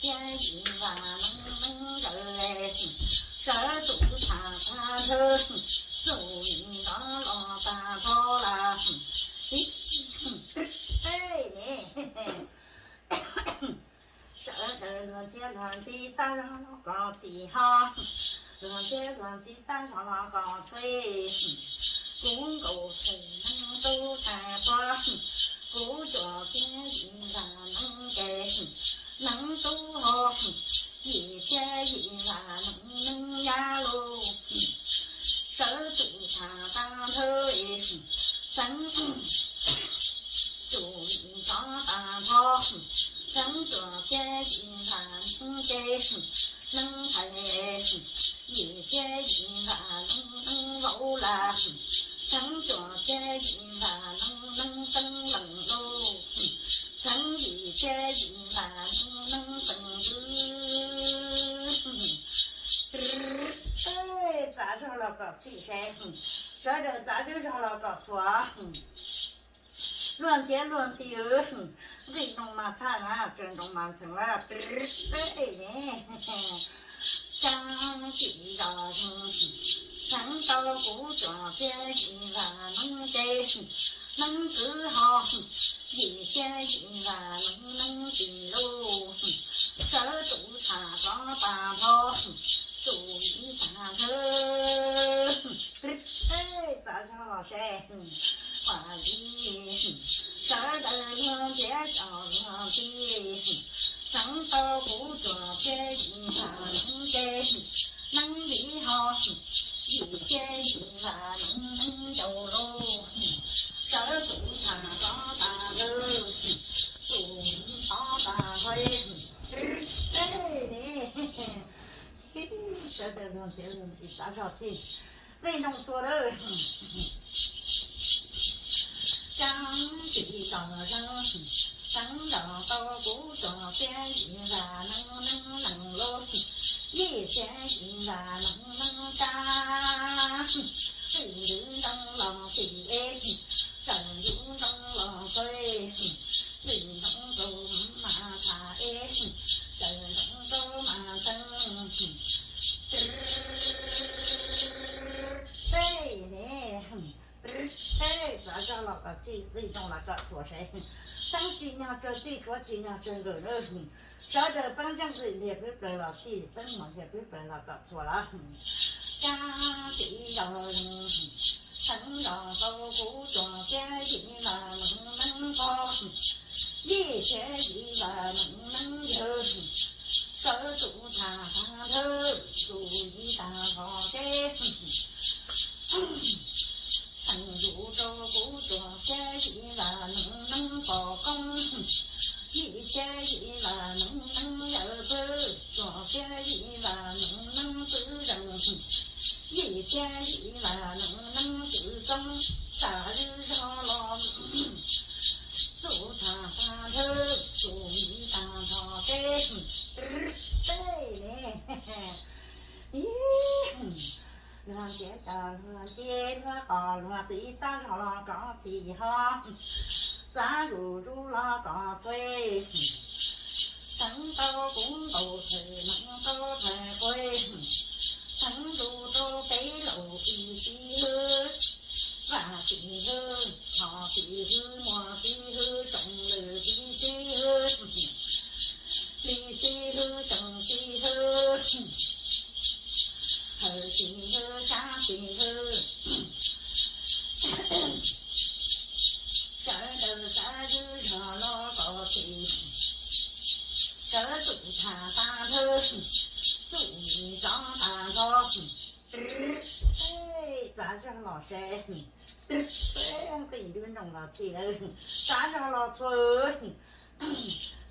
Yim vam neeb neeb nkaws, sawv tus tham tag nthwv, txuj mi ntov los tag nrho lawm. Sawv daws luag ntxhiab luag ntxhi txaj zog los kom txhim ho, luag ntxhiab luag ntxhi txaj zog los kom txhua. Kuv nkaus thaij neeb tub thaij quav, kuv cuam kiag yim vam neeb ces, neeb tub ho, yim kiag yim vam neeb neeb yab lauj. Sawv tus tham tag nthwv, xeeb tus yim tsov tag nrho, xeeb cuam kiag yim vam neeb ces, neeb thaij yim kiag yim vam neeb neeb vauv lawm, xeeb cuam kiag yim vam neeb neeb xeeb leej lauj, xeeb yim kiag yim vam neeb neeb xeeb ntxwv. Txav zog los kom txhim seb, sawv daws txav zog los kom txhua. Luag ntxhiab luag ntxhi, nqis noo mas thaj na, tsaws nroo mas ntxheev lawm. Caj cim zos, xeeb tau kuv cuam kiag yim vam neeb ces, neeb kwv ho, yim kiag yim vam neeb neeb tim lauj. Sawv tus tham tov tag nrho, tus yim tag nthwv. Txav zog los seb, ua li sawv daws luag ntxhiab cov luag ntxhi, xeeb tau kuv cuam kiag yim vam neeb ces, neeb li ho, yim kiag yim vam neeb neeb ncaus lauj. Sawv tus tham tov tag nthwv, tus yim tov tag nrho. Sawv daws luag ntxhiab luag ntxhi txav zog txhim, nqis noo txhua lawm. Caj cim zos, xeeb los tau kuv cuam kiag yim vam neeb neeb leej lauj, yim kiag yim vam neeb neeb caj. Lwm ntoo los txhim es, txawm ncuv ntoo los txhua, lwm ntoo rau mas tham es, txawm ntoo rau mas ntxeev. Tej ne, tej txav zog los kom txhim, nqis noo los kom txhua seb, xeeb tsis nyog tsawg txij, suav tsis nyog tsawg nkaws na. Sawv daws peeb zeej txim ntiag peb plaws los txhim, peeb mos ntiag peb plaws los kom txhua los. Caj cim zos, xeeb los tau kuv cuam kiag yim vam neeb neeb pog, yim kiag yim vam neeb neeb yawg, sawv tus tham tag nthwv, tus yim tag nrho ces, xeeb yus rau kuv cuam kiag yim vam neeb neeb pog koob, yim kiag yim vam neeb neeb yawg pw, cuam kiag yim vam neeb neeb pw zeej, yim kiag yim vam neeb neeb pw koob, txav zog los, tus tham tag nthwv, tus yim tag nrho ces, tej ne. Luag ntxhiab cov luag ntxhi, luag qos luag qis txav zog los kom txhim ho, txav zuj zus los kom txhua. Xeeb tau kuv nkaus thaij neeb tub thaij quav, xeeb zus rau peb laus ib txiv hwb, vaj txiv hwb, thov txiv hwb, muaj txiv hwb, tsoom lwm txiv hwb, li txiv hwb, tsoom txiv hwb, hawm txiv hwb, sab txiv hwb. Sawv daws txav zog los kom txhim, sawv tus tham tag nthwv, tus yim tov tag nrho. Txav zog los seb, nqis nrooj los txhim lawm, txav zog los txhua,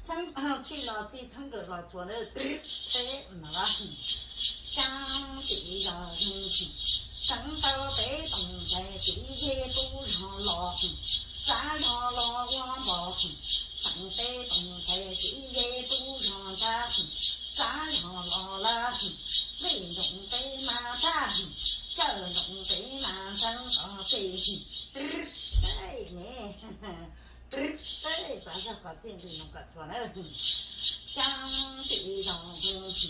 txheeb txhij los txhij, txheeb nkaws los txhua na. Caj cim zos, xeeb tau peb toom ntxhais txiv yej tub zog los, txav zog los ua npos, xeeb peb toom ntxhais txiv yej tub zog ntag, txav zog los lawm, nqis nrooj peb mas tag, cawm nrooj peb mas ntxeev kom txhim. Tej ne, tej txav zog kom txhim, nqis nrooj kom txhua na. Cam tsis zos,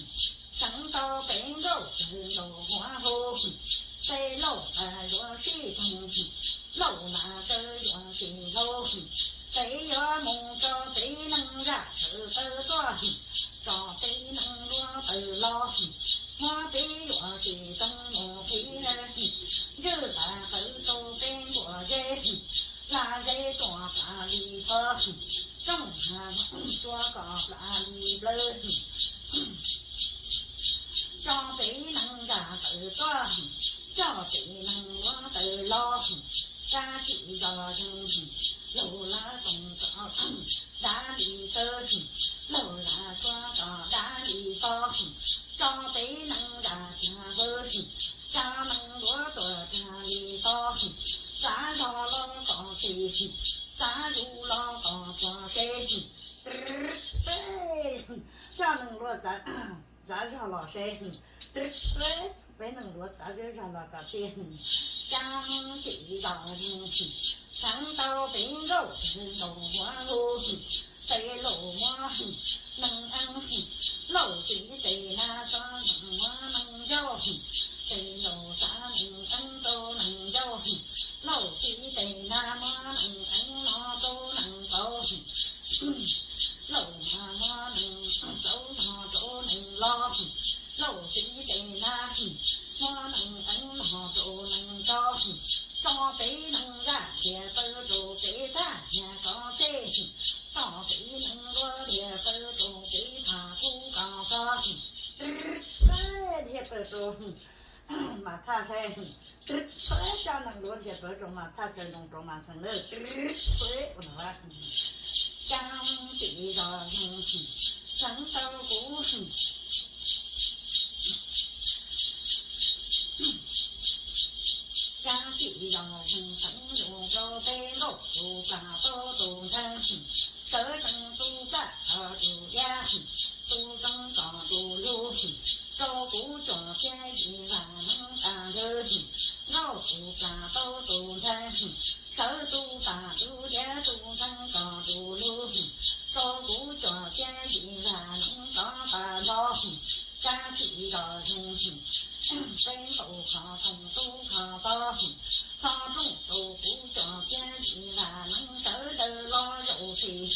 seev tau peb nkauj tawg nkaus huab hub, peb lauj lam yuav sib thooj, lauj lam tawv yuav tsis hlub, peb yuav mus tso peb neeg zaj tawv tawv tuaj, tso peb neeg luav tawv los, muab peb yuav tsis txeeb mus qhib, ntswj lam qawv rau peb nkuaj zeb, lam zeb tuaj plas li pog, tsooj hab tuaj kom plas li plawv. Tso peb neeg zaj tawv tuaj, tso peb neeg luav tawv los, cam tsis zos, lauj lam toom tso dab li tawv, lauj lam tuaj kom dab li pog, tso peb neeg zaj tag vwv, tso neeg luav tuaj tag li pog, txav zog los kom txi, txav zus los kom txog tsev. Tso neeg luav txav zog los seb, peb neeg luav txav zog los kom txi. Cam tsis zos, seev tau peb nkauj tawg nkaus huab hub, peb lauj muab neeg eeb, lauj txiv tes na tso neeg muab neeg zaub, peb lauj xav neeg eeb rau neeg zaub, lauj txiv tes na muab neeg eeb no rau neeg qaub, lauj mas muab neeg zaub no rau neeg los, lauj txiv tes na muab neeg eeb no rau neeg zaub, tso peb neeg zaj txiav tawv rau peb thaj nyaj tso tseg, tso peb neeg luav dhia tawv rau peb thaj kub kom txog, dhia tawv rau mas thaj seb, tso neeg luav dhia tawv rau mas thaj tsaws nroo rau mas ntxhee lawm. Cam tsis zos, seev tau kuv, cam tsis zos, seev yus rau peb nkauj tus plam tau tus ntxhee, sawv tsees tus plam tau tus yaj, tus tsees kom tus lug, rau kuv tsuam txiab yim vam neeb tas ntawd, nkauj tus plam tau tus ntxhee, sawv tus plam tus yaj tus ntxhee kom tus lug, rau kuv tsuam txiab yim vam neeb tov tas nrho, cam tsis zos, peb nkaus kho tooj tub kho tog, kho rooj rau kuv tsuam txiab yim vam neeb sawv daws los zaum txij,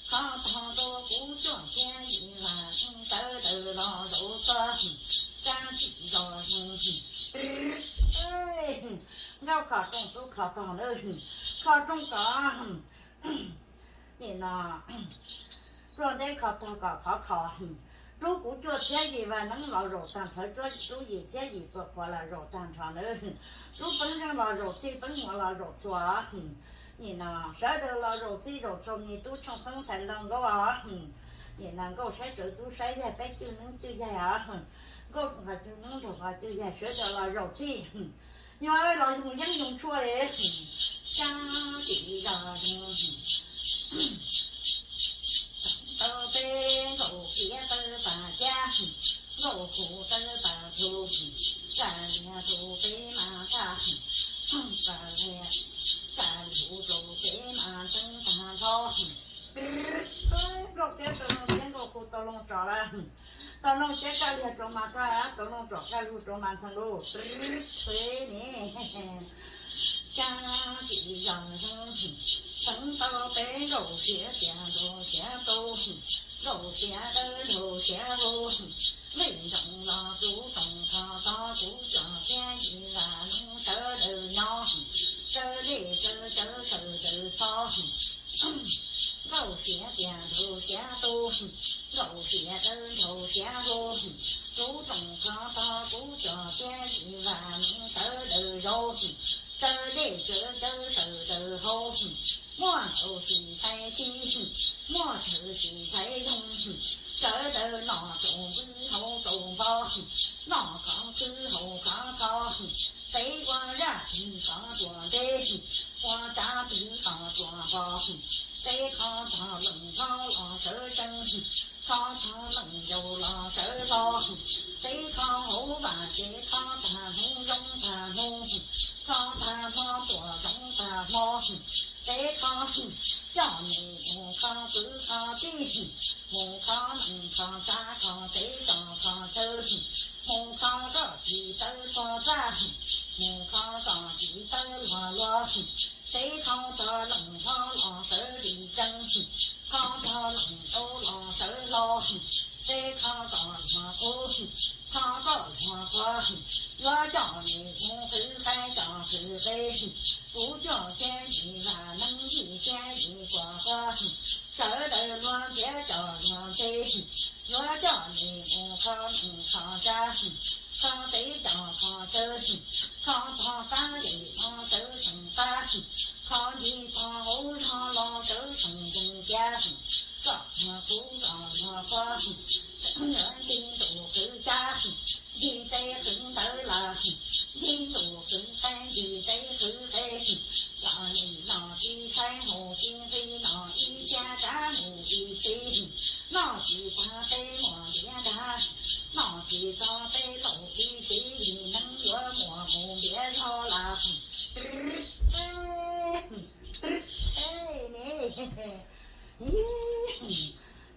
kho tog rau kuv tsuam txiab yim vam neeb sawv daws los zaum txog, cam tsis zos, nkauj kho rooj tub kho tog na, kho rooj kom nim no rua nteb kho tog kom khov kho, rub kuv cuaj txhiab yim vam neeb los zaum tag nrho, rub yim txhiab yim tuam qhuav los zaum tag nrho na, rub peeb zeej los zaum txhij peeb muas los zaum txhua, nim no sawv daws los zaum txhij zaum txhua, me tub tshooj xeeb ntxhais laug nkauj os, nim no nkauj saib tsawv tub saib yaig, peb cwj neeb cwj yaig os, nkauj nqos cwj neeb nraug nqos cwj yaig, sawv daws los zaum txhij, yog los yug yeeb yug tshuaj li, cam tsis zos, tau peb nkauj kiav tawv pas cab, nkauj khuv tawv pas tug, tsa liag rau peb mas thaj, tsa liag, tsa lug rau peb mas ntxhee tag nrho. Nkauj kiav tau looj kiav, nkauj khuv tau looj tso lawm, tau looj kiav kaj liag rau mas thaj, tau looj tso kaj lug rau mas ntxhee lauj. Txwv ne, cam tsis zos, seev tau peb nkauj siav tias nraug siav tu, nkauj siav dawb nraug siav hub, vij nroos los rub rooj kho tog kuv tsuam txiab yim vam neeb sawv daws nyob, tsawv dej tsawv cawv sawv daws txhob, nkauj siav tias nraug siav tu, nkauj siav dawb nraug siav hub, rub rooj kho tog kuv tsuam txiab yim vam neeb sawv daws zaum, tsawv dej tsawv cawv sawv daws haus, muaj ntaus sis ntxhais txib, muaj tsawv sis ntxhais yoog, sawv daws noj tsaus npwb haus tsaus npo, noj khov khwv haus khov kho, peb ua zaj twg kom ruam ntev, ua tsav twg kom ruam npo, peb kho tog leej hlob los sawv tsees, kho tog leej yau los sawv hlo, peb kho hauv vaj ces kho tag hnub zoo tag hnub, kho tag hmo tuaj zoo tag hmo, peb kho coj nej mus kho kwv kho tij, mus Txav kho tev tso kho tawv, mus kho txoj tsis tawv txog txaj, mus kho txoj tsis tawv luag luag, tev kho txog loos txog los sawv li tsees, kho txog loos txog los sawv los, tev kho txoj luag qub, kho txoj luag qub, yuav coj nim mus qhwv qaib coj qhwv qe, kuv cuaj xya yim vam neeb yim xya yim kuam quaj, sawv daws luag ntiav coj luag nte, yuav coj nim mus kho nees kho tsav, kho tev coj kho tawv, kho txog qab yim los sawv tsees qab, kho ncig txog hauv zog los sawv tsees ncees ciav, koj luag qub koj luag qub, yuav ncig ntuj qhwv xyab, ncig teb qhwv ntawd lawm, ncig ntuj qhwv qe ncig teb qhwv qe, los nim no tsis saib mus tsis nqis no ib txhiab rov mus ib txhis, noj tsis tag peb muaj ntiav dag, noj tsis txog peb laus ib txhis li neeb yuav muaj mus ntiav zog lawm.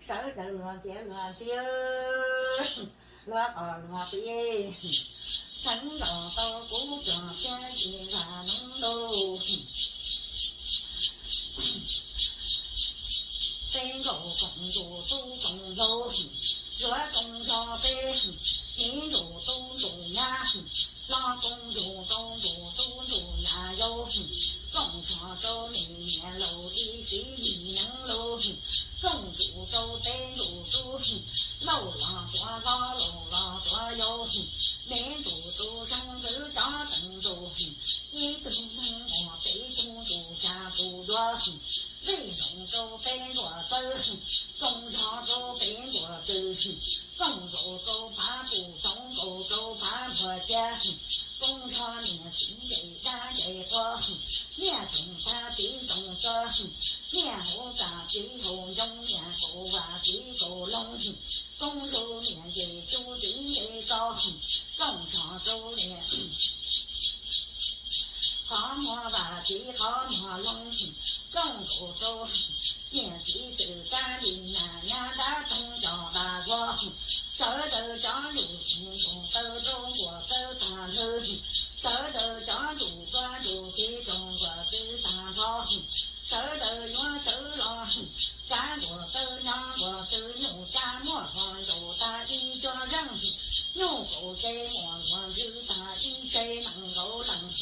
Sawv daws luag ntxhiab luag ntxhiab, luag qos luag qis, txheeb los tau kuv cuag thiab tsis vam neeb lauj. Peb nkaus koom ntuj tub koom ntaug, yuav koom zog peb, miv ntuj tub ntuj nyab, hlob koom ntuj tub ntuj tub ntuj nyab yau, koom zog rau niam niam laus ib txhis li neeb lauj, koom ntuj rau peb ntuj tub, laus los tuav hlob laus los tuav yau, miv ntuj tub seeb ntxwv cov teev ntuj, ib tug neeg muaj peb tug ntuj xya tus duav, vij ntoos rau peb ntuj txawv, koom zog rau peb ntuj txwv, koom nkaus rau phav puj txoov nkaus rau phav npuag ciab, koom zog niam txiv nce dab nce quav, niaj tsoom tag txiv tsoom txog, niaj hauv tag txiv hauv ncoo, niaj kaum vaj txiv kaum loog, koom zog niam nce tub txiv nce txog, koom zog rau niam qhov muag vaj txiv qhov muag loog, koom nkaus rau niam txiv txwm kab li nas nyab dab toog cov vaj vog, sawv daws cov ntuj ntuj tawv rau nkuaj tawv tag lawm, sawv daws cov ntuj tsuav ntuj txiv rau nkuaj txiv tag nrho, sawv daws yuav sawv los, kav nkuaj tawv nyob nkuaj txwv nyuj tsa muaj hluas nraug tag ib cuab zeej, nyuj kaus tsev muaj hluas ntswg tag ib tsev nees nkaum leej,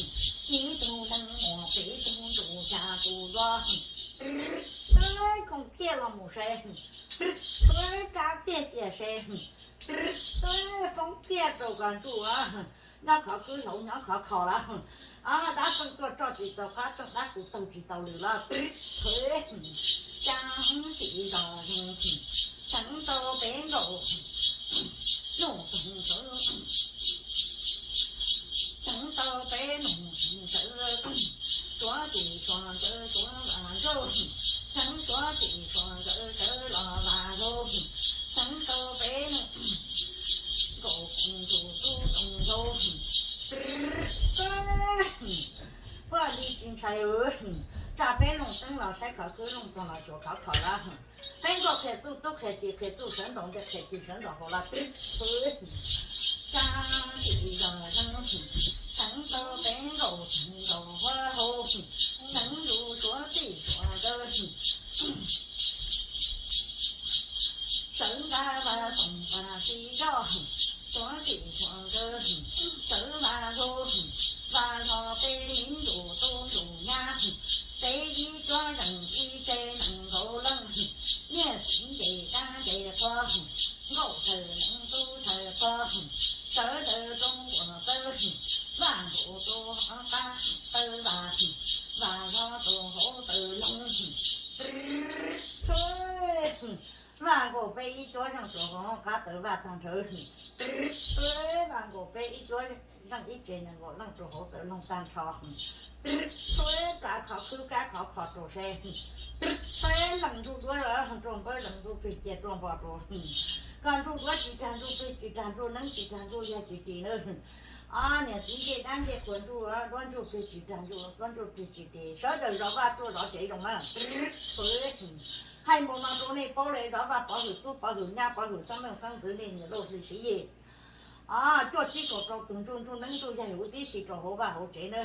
ib tug neeg muaj peb tug ntuj xya tus duav, koom kiag los mus seb, kab kiag cia seb, foob kiag rau koj ntsuj, nyob qhov kwb hloov nyob qhov kho lawm, dab tseej tuaj tso tsis tau qab tseej, dab kuv taug tsis tau lw lawm, tib txhis zog, teev tau peb nkaus, ntuj toog txawv, teev tau peb ntuj txawv, tuav txim tuav ntxawv tuav vaj zaug, teev tuav txim tuav ntxawv ntxawv los vaj zaug, teev tau peb ntuj nkaus koom ntuj tub koom ntaug, poj li tsis ntshai, tsa peb looj teeb los saib qhov kwb looj toog los xyuas qhov kho lawm, peb nkaus qhia txuj tub qhia ci qhia txuj sawv ntaus ntej qhia ci sawv ntaus hauv lawm, tib txhis, tib txhis zog, teev tau peb nkaus teev nkaus huab hau, teev ntuj tuav txim tuav ntxawv, sawv nqa vaj toog vaj txiv zog, tuav txim tuav ntxawv, sawv vaj zaug, vaj zog peb miv ntuj tub ntuj nyab, peb ib cuab zeej ib tsev nees nkaum leej, niaj txiv nce dab nce quav, nkauj thawj nees tub thawj quav, sawv daws rau nkuaj txawv, vaj nkaus rau hauv qab tawv vaj, vaj zog rau hauv tawv loog, vaj nkaus peb ib cuab zeej rau hauv qab tawv vaj tag nrho, vaj nkaus peb ib cuab zeej ib tsev nees nkaum leej rau hauv tawv loog tag nrho, kav khov khwb kav khov kho rau seb, peb leej ntsuj duab rau npawb leej ntsuj plig cia rau npo rau, koj ntsuj duab tsis tag ntsuj plig tsis tag ntsuj neeb tsis tag ntsuj yag tsis ris na, Niam txiv ncej dab ncej qhuas ntsuj duab ntsuj plig tsis dag ntsuj duab ntsuj plig tsis tes, sawv daws zov vaj tsuag zov tsev zoo na. Hais npaum no rau nej paub li, zov vaj pov hwm tub pov hwm nyab pov hwm xeeb leej xeeb ntxwv nej niam lauj hli siv yig. Cuaj tsib kaum rau tus ntsuj ntsuj neeb ntsuj yaig huv tib si rau hauv vaj hauv tsev na.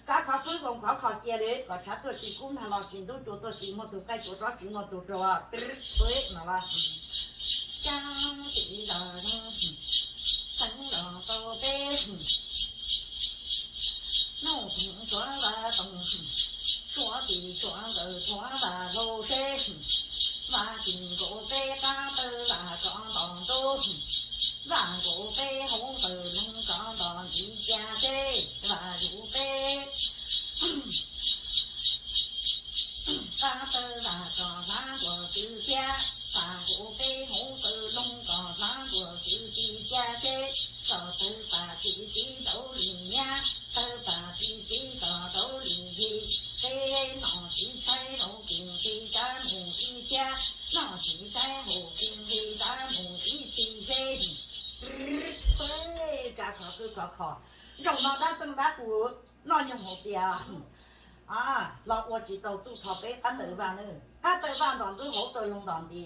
Kav khov khwb koom khov kho cia li kom tshav tuaj tsis kub nag los tsis ntub cua tuaj tsis muaj tus qaij cua tsob tsis muaj tus rau no los. Cab tim los xeeb los tau peb nuj tseem suav vaj toog, suav tim suav nkawd suav vaj hlau seb, vaj tim nkaus peb qab tawb vaj rov ntos ntub, vaj nkaus peb hauv taws loog rov ntos ntxiv cia seb, vaj yug peb qab tawb vaj rov hlav ntuag kwv cia, vaj nkaus peb hauv taws loog rov hlav ntuag kwv tsis cia seb, rov tawg pam txiv txiv tauv li nyab, tawg pam txiv txiv rov tauv li yig, peb noj txiv tshaib hauv kis txiv tshaib mus ib xyab, noj txiv tshaib hauv kis txiv tshaib mus ib txhis seb. Kav khov khwb khov kho, zaum no dab txeej dab qus noj nyoog hauv txias los ua tsis tau txuj thov peb qab tawg vaj na. Qab tawg vaj ntos ntub hauv taws loog ntos nti,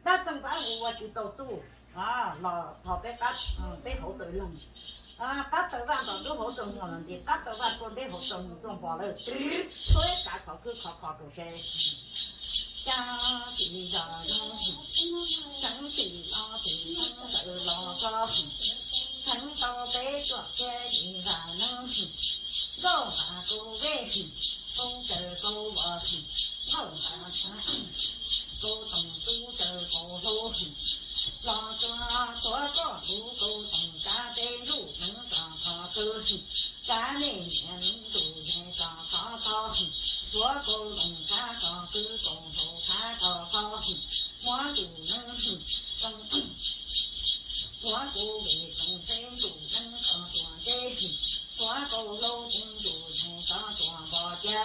dab txeej dab qus ua tsis tau txuj los thov peb qab, peb hauv taws loog. Qab tawg vaj ntos ntub hauv taws loog ntos nti, qab tawg vaj tuaj deb hauv taws loog tuaj npo lawm. Tsuav kav khov khwb khov kho rau seb. Cab tim los zoo, txheeb tim los tim txheeb tawm los txog, txheeb tau peb cuam kiag yim vam neeb, nkauj vam kaum peb, tub tsaws kaum vos, nkauj vam kaum toom tub tsaws kaum hlau, los txog txhua koj lub kaum toom kav peb ntuj neeb tso kho kawg, kav nej niam ntuj yeej tso kho kho, txhua kaum toom kav tso kwv kaum hlau kav tso kho, muab ntuj neeb tso, muab kuv ve tsoom peb ntuj neeb tso tuam ntej, txhua kaum hlau peb ntuj yeej tso tuam npos cia,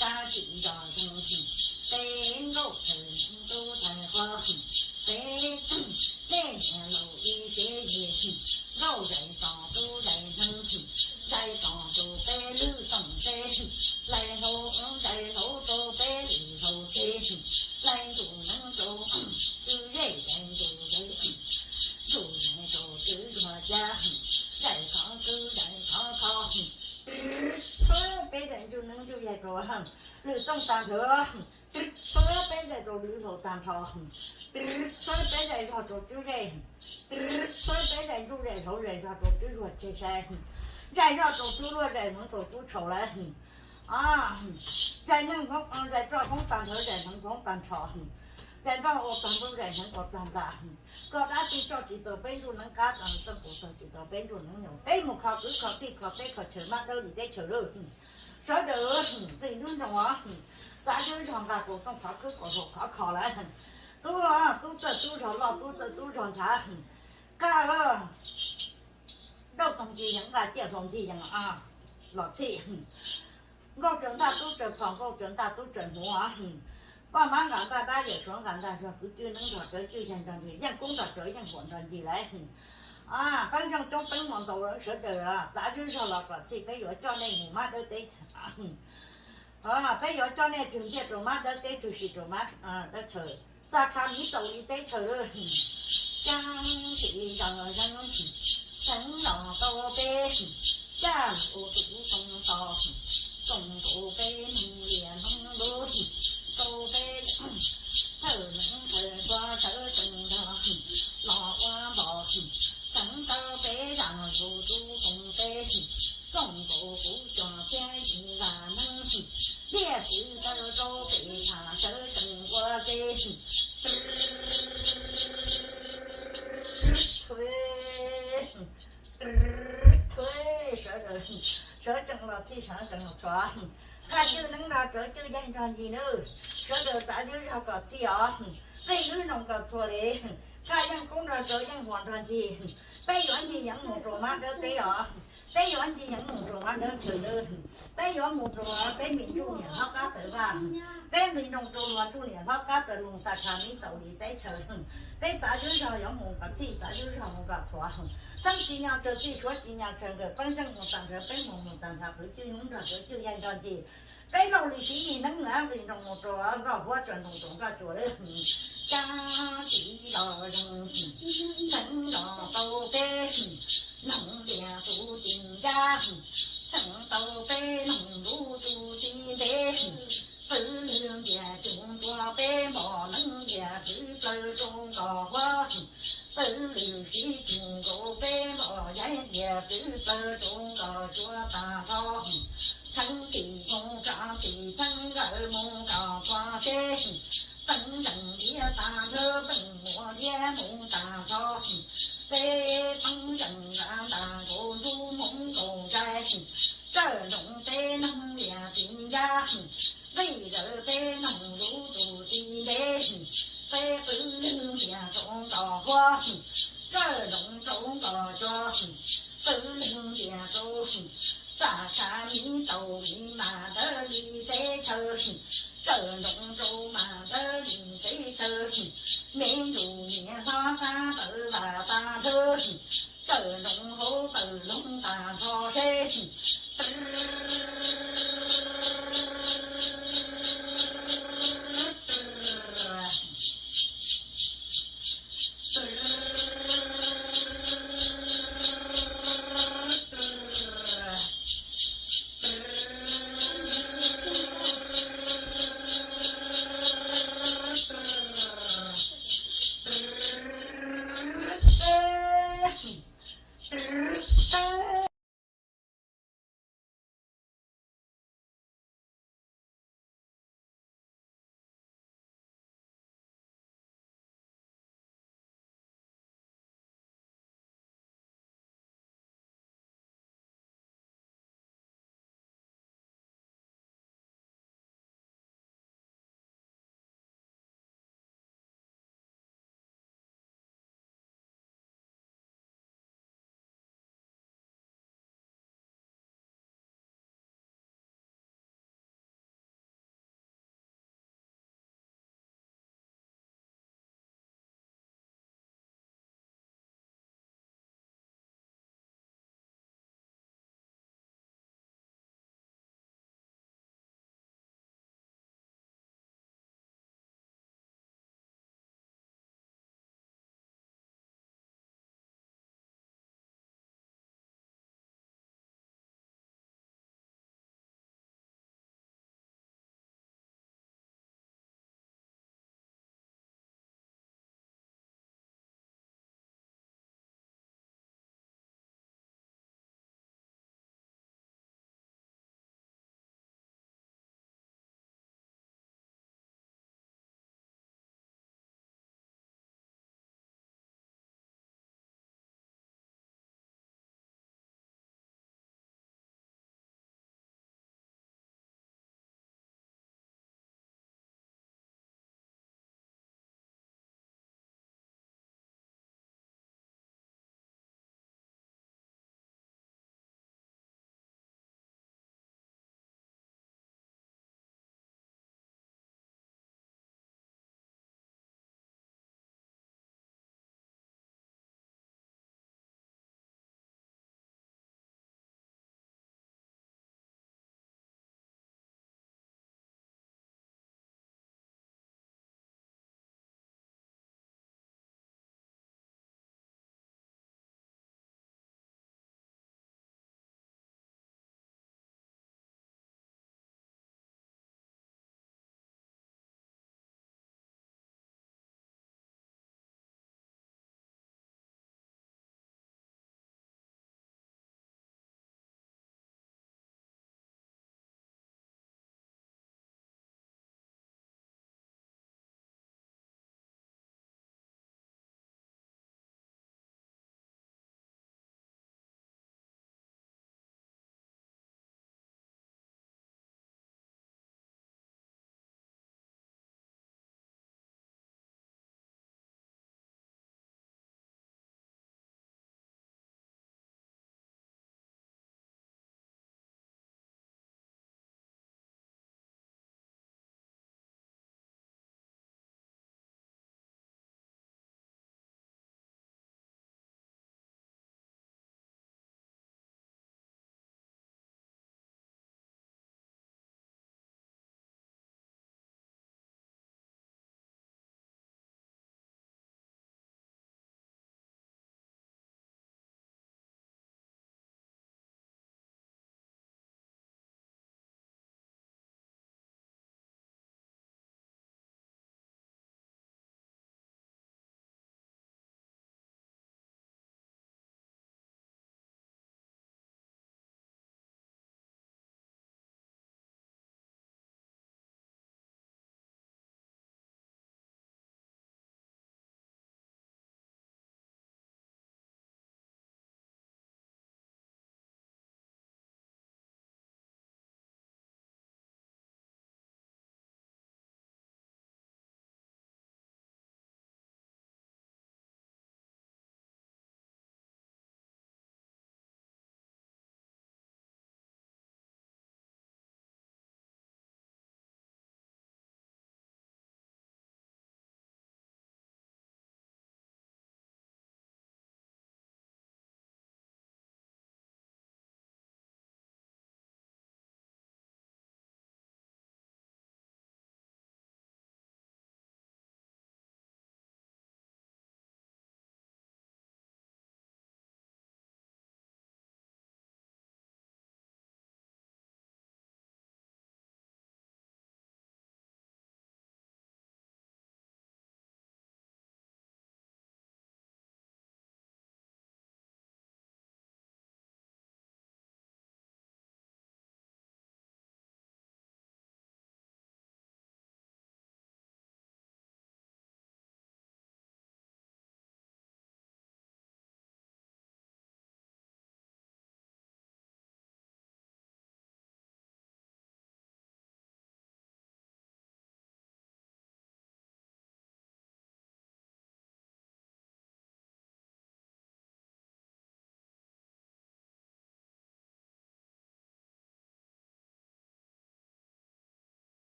kav tsis nco zoo, peb nkauj txhawm neeb tub txhawm qhov, peb nej niam laus ib tsev yig, nkauj zais tso tub zais neeb, zais tso rau peb lwm toom teb, zais hlau zais hlau rau peb lwm hlau teb, zais ntuj neeb rau kwv zais zais ntuj zais, ntuj zais rau kwv zuag cia, zais qhov kwv zais qhov kho. Peb zais ntuj neeb ntuj yaig rau lwm tooj tag nrho, peb zais rau lwm hlau tag nrho, peb zais zog rau tswb zej, peb zais ntuj zais hlau zais zog rau tswb zuag tseg sai, zais zog rau tswb luaj zais hneev rau tswb tshau lawm. Zais neeg hmoob zais roj hmoob tag nrho zais hneev hmoob tag nrho, zais nroj ua tag ntuj zais hneev ua tag nplas, koj dab tsi coj tsis tau peb ntuj neeb qab, txeej qus txeej tsis tau peb ntuj neeb nyoos, peb mus kho kwv kho tij kho teb kho chaw mab dawb li teb chaws lawm. Sawv daws nqis ntub nroos os, txav zeb zog nqa kaus tooj qhov khwb kaus hlau khov kho lawm. Tub, tub txawj tub zog loj tub txawj tub zog ntshav, qab dauj toog ci yees nqa ciaj hlau ncig yees los txhij. Nkauj tsaws ntaj tub tsaws phom nkauj tsaws ntaj tub tsaws hmuv, poj mab nqa ntaj dab yawm suav nqa ntaj zog kwv cwj neeb zog rawv cwj yaig nrog ncig yeej kub nrog rawv yeej huam nrog ncig lawm. Qeeb zeej coob teeb mus ntau sawv daws txav zeb zog los kom txhij peb yuav coj nej mus mab dawb teb peb yuav coj nej rwg ntiag rau mab dawb teb rwg sim rau mab dawb chaw, xa kha miv tau li teb chaws. Cab tim los zoo, txheeb los tau peb, caj lus tus toog to, toom nkaus peb neeg lias hmoob lub, tau peb thawj neeb thawj kua sawv tsees nrog los ua npos, txheeb tau peb zaj zus tus toog peb, toom nkaus kuv cov thiab yim zaj neeb, thiaj txwv tawm rau pem tsham sawv tsees ua ke. Sawv tsees los txhij sawv tsees los txhua, qab cwj neeb nrog rawv cwj yaig nrog ncig nawb, sawv daws txav zeb zog kom txhij os. Peb wb zoo kom txhua li, koj yeej koob nrog rau yeej huas nrog ncig. Peb yuav ncig yeev mus rau mab dawb teb os, peb yuav ncig yeev mus rau mab dawb chaw nawb. Peb yuav mus rau peb me ntsuj niam hlob qab taws vaj, peb nqis nroos rau luag ntsuj niam hlob qab taws lus xa kha mib taus li teb chaws. Peb txav zwb zog yuav mus kom txhij, txav zwb zog mus kom txhua. Xeeb tsis nyo tsawg txij, suav tsis nyo tsawg nkawm, peb zeej mus tag nrho, peb mus mus tag nrho, qwv cwj hnub nrog qwv cwj yaig nrog ncig. Peb laug li siv ib neeb na, nqis nroos mus rau nkoj huab, tsaws nroos rau nkoj tsua lawm. Kab tiv los zoo, txheeb los tau peb noog lias tus txiv ncaj, txheeb tau peb noog lub tus txiv ntev. Pwv lwg ntiag cug ntua peb npom neeb lias pwv plaws rau nkoj huab. Pwv lwg siv cug nkaus peb npom yaib lias pwv plaws rau nkoj tsua tag nrho. Txheeb tim koog tsa tim txheeb nkawm mus kom txhua teb. Txheeb zeej liab tag nrho, txheeb muas liab mus tag nrho. Peb txheeb zeej nra ntas nkaus ntuj hmoov nkaus ncaig. Txawj nroos peb noog lias txiv ncaj, nqis zaws peb noog lub tus txiv ntev. Peb pwv lwg ntiag rau nkoj huab, txawj nroos rau nkoj tsua. Pwv lwg ntiag rau, txaj kha mib taus li mas dawb li teb chaws. Txawj nroos rau mas dawb li teb chaws. Me ntsuj niam hlob qab taws vaj tag nrho, txawj nroos hauv tawm loog tag nrho seb.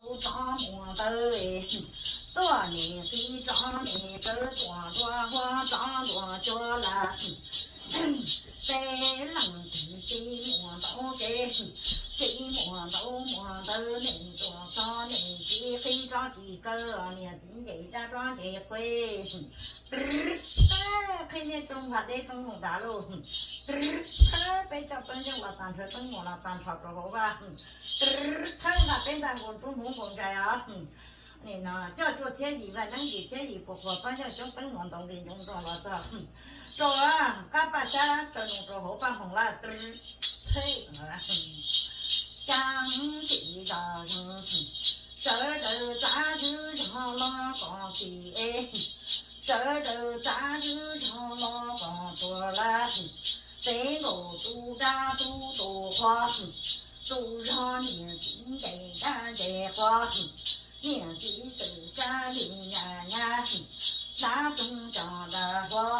Tsov muaj ntawv, tuaj nim qhib tsov nim tsawv tuaj ntua huab tsov ntua cua lawm. Peb leej txiv muaj ntau kev, txiv muaj ntau muaj ntawv, nim tuaj txog nim txiv qhib tsov tsis kaw, niam txiv nce dab tsov nce qhuav. Qhib niaj tsoo npam deb tsoo mus dav lauj. Peb coj peb ntseej los tag nrho, peb mus los tag nrho rau hauv vaj. Thawb nqa peb ntaj nkaus ntsub hmuv nkaus ntsais os. Nim no coj cuaj txhiab yim vaj neeb yim txhiab yim puas qhuas pab ntseej coob peb mus ntaus nqi ntsoov nrog los txog rau qab paj xyab taw nus rau hauv paj hmoov lawm. Thawb, cas tiv zos sawv daws txav zwb zog los kom txim es, sawv daws txav zwb zog los kom tuag lawm. Peb nkaus tus dab tub tus qhua, tus zog niam txiv nce dab nce qhua, niam txiv txwm kab li nyas nyas, dab tug cov dab qhua,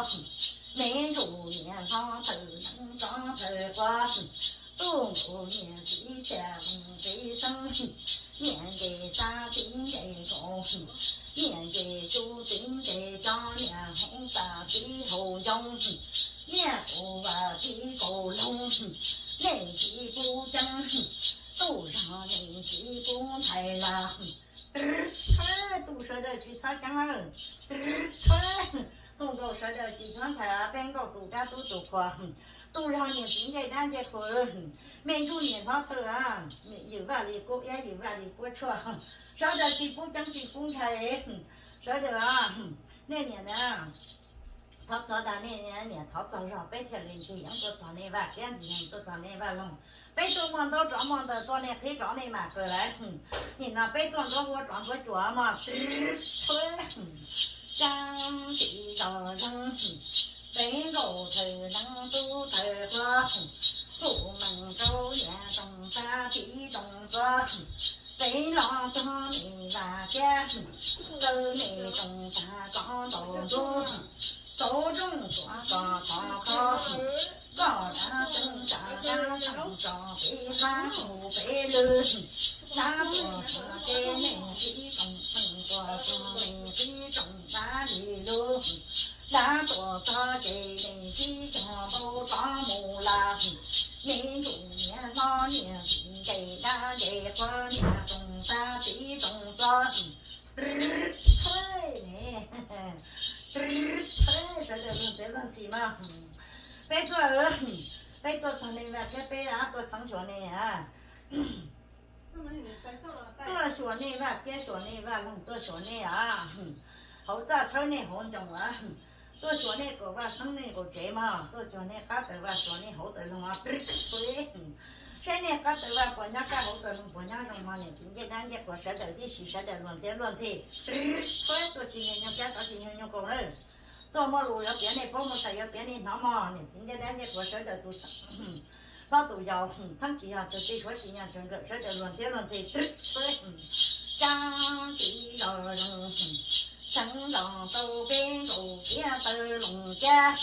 me ntsuj niam hlob thawm neeb tsov thawm qhua, tub nkaus niam txiv txiaj mus txiv xeeb, niam nce xab txiv nce nkaus, niam nce tub txiv nce cov niam hauv txaj txiv hauv ncoo, niam kuv vaj txiv kaus loog, nej txiv pub ceeb, tub zog nej txiv pub ntxhais lawm. Tub sawv daws tsis txhob ceeb, tub nkaus sawv daws tsis txhob ntxhais, peb nkaus tus dab tub tus qhua, tub zog niam txiv nce dab nce qhua, me ntsuj niam hlob thawm, yws vaj li kuab iab yws vaj li kuab tshuaj, sawv daws tsis pub ceeb tsis pub ntxhais, sawv daws, nej niam na, thov txog dag nej niam thov txog zog peb thiaj li ntxig yeeb tuaj txog nej vaj kiab ntxig yeeb tuaj txog nej vaj loog. Peb tuaj muaj ntaub tsov muaj ntawv tuaj nej qhib tsov nej mam kaw lawm. Nim no peb tuaj ntaub huab tsov ntaub cua mog. Cas tiv zos zeeg, peb nkaus thawm neeb tub thawm qhua, tus meej rau niam tsoom tag txiv tsoom txo, peb los txog nej vaj kiab, kaw nej tsoom tag kov ntaus ntxuag, txaus rooj tuav koj thov qhov, koj dab tseeb tsa dab tseeb tso peb qab hu peb lwg, dab tuaj txog ces nej txiv tsoom meej tuaj txog nej txiv tsoom dab li lug, dab tuaj txog ces nej txiv cog npau tsov mus lawm, me ntsuj niam hlob niam txiv nce dab nce qhua niam tsoom tag txiv tsoom txo. Sawv daws luag txiav luag ntxhi mas, peb tuaj, peb tuaj txog nej vaj thiab peb tuaj txheeb xyuas nej, tuaj xyuas nej vaj thiab xyuas nej vaj loog tuaj xyuas nej, hauv txaj tshawb nej hauv ncoo, tuaj xyuas nej kaum vaj txheeb nej kaum tsev mog, tuaj xyuas nej qab taws vaj xyuas nej hauv taws loog os. Saib nej qab taws vaj puas nyob kaj hauv taws loog puas nyob zoo mog, niam txiv ncej dab ncej qhua sawv daws tib si sawv daws luag txiav luag ntxhi. Tuaj tsis nyuag nyuag kiab tov tsis nyuag nyuag kaus lawm. Tuaj muaj lus yuav piav nej paub, muaj txhais yuav piav nej hnov mog, niam txiv ncej dab ncej qhua sawv daws tus hlob tus yau, txheeb tsis yog tus tij, suav tsis yog tus nkawm, sawv daws luag txiav luag ntxhi. Cas tiv zos zeeg, txheeb zos tau peb nkaus kiab taw loog kiab,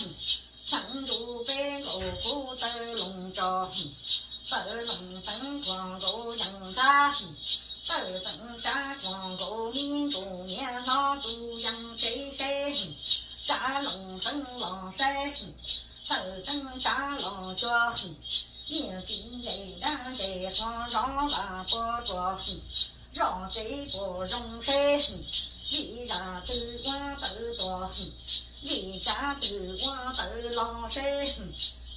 txheeb ntuj peb nkaus kub taw loog tso, taw loog txheeb khuam nkaus yees ntab, taw txheeb tsab khuam nkaus me ntsuj niam hlob tus yees tsev seb, tsab loog txheeb los saib, taw txheeb tsab los cuag, niam txiv ncej dab ncej qhua zov vaj pua ruam, zoj tsev puas zoo seb, vim zaj twg ua tawv tuaj, vim tsab twg ua tawv los seb,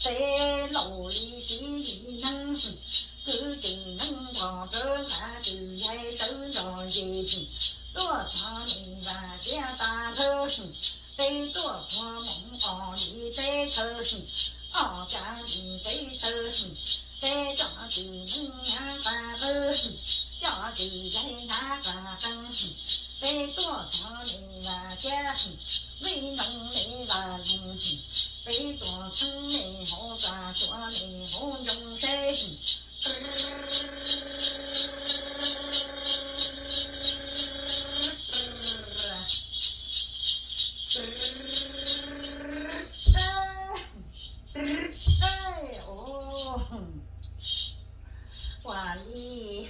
peb laus li txiv li neeb, kwv tij neej npog rawv nqa kwv yaig rawv nrog nce, tuaj txog nej vaj kiab tag nrho, peb tuaj txog moos os li teb chaws, os kav li teb chaws, peb coj kwv neeb hnyav tag qwb, coj kwv yaig hnyav tag qees, peb tuaj txog nej vaj kiab, vij ntoo nej vaj loog, peb tuaj txheeb nej hauv txaj xyuas nej hauv ncoo seb. Ua li,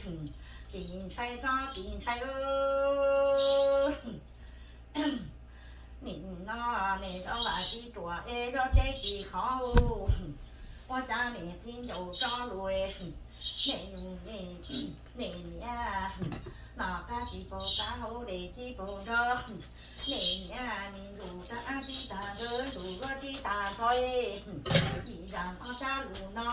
Tsis ntshai tsob tsis ntshai, nim no nim no vam tsis ruam es zov tsheb tsis khov u. Ua cas nim qhib ncaus tsob lus, nim, nim niam, no qab tsis paub qab hauv, nim tsis paub nrog, nim niam, me ntsuj tag tib tag nrho, ntsuj zuag tib tag nrho, nim zam ob sab lus no.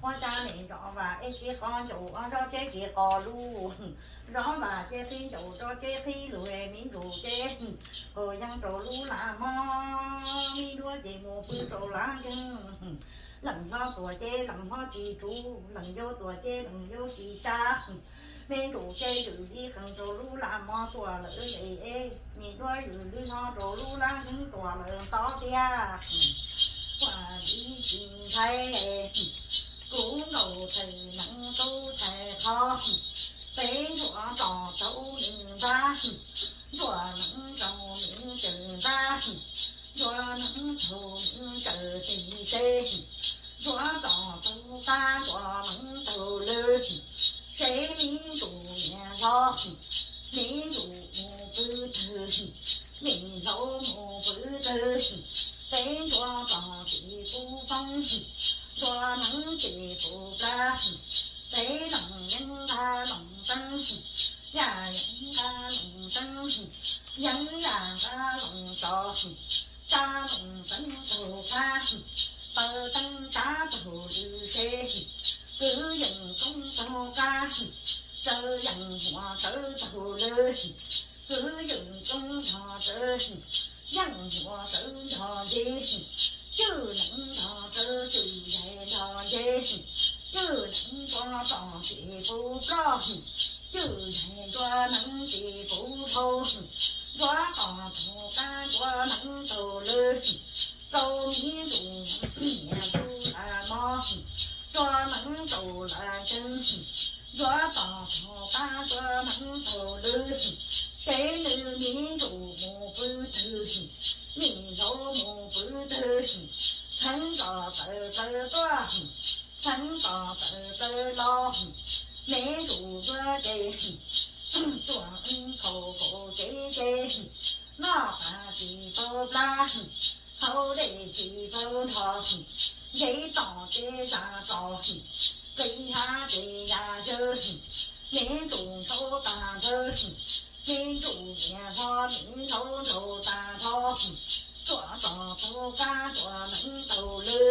Ua cas nim zov vam es tsis qov ncaus, zov tsheb tsis qov lus, zov vam ces qhib ncaus, zov tsheb qhib lus, me ntsuj ces kuj yeej rau lub lam mob, me duab ces mus pw rau lam nkeeg. Leej hlob tuaj ces leej hlob tsis tsum, leej yau tuaj ces leej yau tsis tsa. Me ntsuj ces zwm li qees rau lub lam mob tuaj lawm es, me duab zwm li hlob rau lub lam nkeeg tuaj lawm ntxov tiag. Ua li tsis ntshai, kuv nkaus thaiv neeb tub thaiv qhov, peb ntsuag tos tau nws npab, ntsuag neeb tau nws tsaws npab, ntsuag neeb tau nws tsaws tis teb, ntsuag tos tau qab, ntsuag neeb tau lw, seb me ntsuj niam hlob, me ntsuj mus pw twg, me hlob mus pw twg, peb ntsuag tos tim kuv poob, ntsuag neeb tim kuv plab, peb leej yeej nqa loos teeb, yaj yeej nqa loos teeb, yeeb yaj nqa loos tso, tsa loos teeb taug qab, taws teeb tsa taug lw seb, kwv yeej koob taug qab, tsawv yeej huam tsawv taug lw, kwv yeej koob nrog tsawv, yeej huam tsawv nrog nce, cwj neeb nrog tsawv, cwj yaig nrog nce, cwj neeb ntsuag tos tim kuv ploj, cwj yaig ntsuag neeb tim kuv dhau, ntsuag tos taug qab, ntsuag neeb taug lw, rau me ntsuj niam tus lam mob, ntsuag neeb rau lam nkeeg, ntsuag tos taug qab, ntsuag neeb taug lw, seb nws me ntsuj mus pw twg, me hlob mus pw twg, txheeb tos taws taws tuaj, txheeb tos taws taws los, me ntsuj zuag ces, tuaj khaus kaum cev ces, noj qab tsis paub plab, haus dej tsis paub nrho, nce toj ces zaj txos, nqis hav ces ya yawg, me ntsuj ntshaus tag nrho, me ntsuj niam hlob me ntshaus ntshaus tag nrho, tuaj tos taug qab, ntsuag neeb taug lw.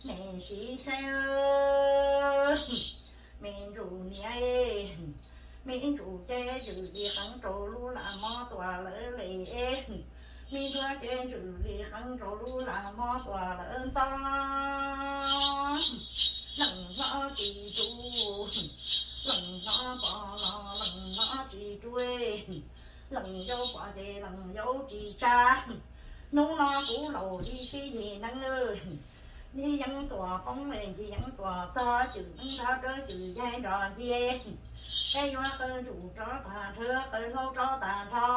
Nim sim saib, me ntsuj niam, me ntsuj ces zwm li qees rau lub lam mob tuaj lawm li, me ntsuag ces zwm li qees rau lub lam mob tuaj lawm ntxov. Leej hlob tsis tsum, leej hlob pom los leej hlob tsis tsum, leej yau pom ces leej yau tsis tsa. Hnub no kuv laus ib sij yig neeb, nws yeej tuaj poob, nws yeej tuaj txog cwm neeb nrog rau cwm yaig nrog nce, es yuav qw ntsuj rov tag nrho, qw hlau rov tag nrho.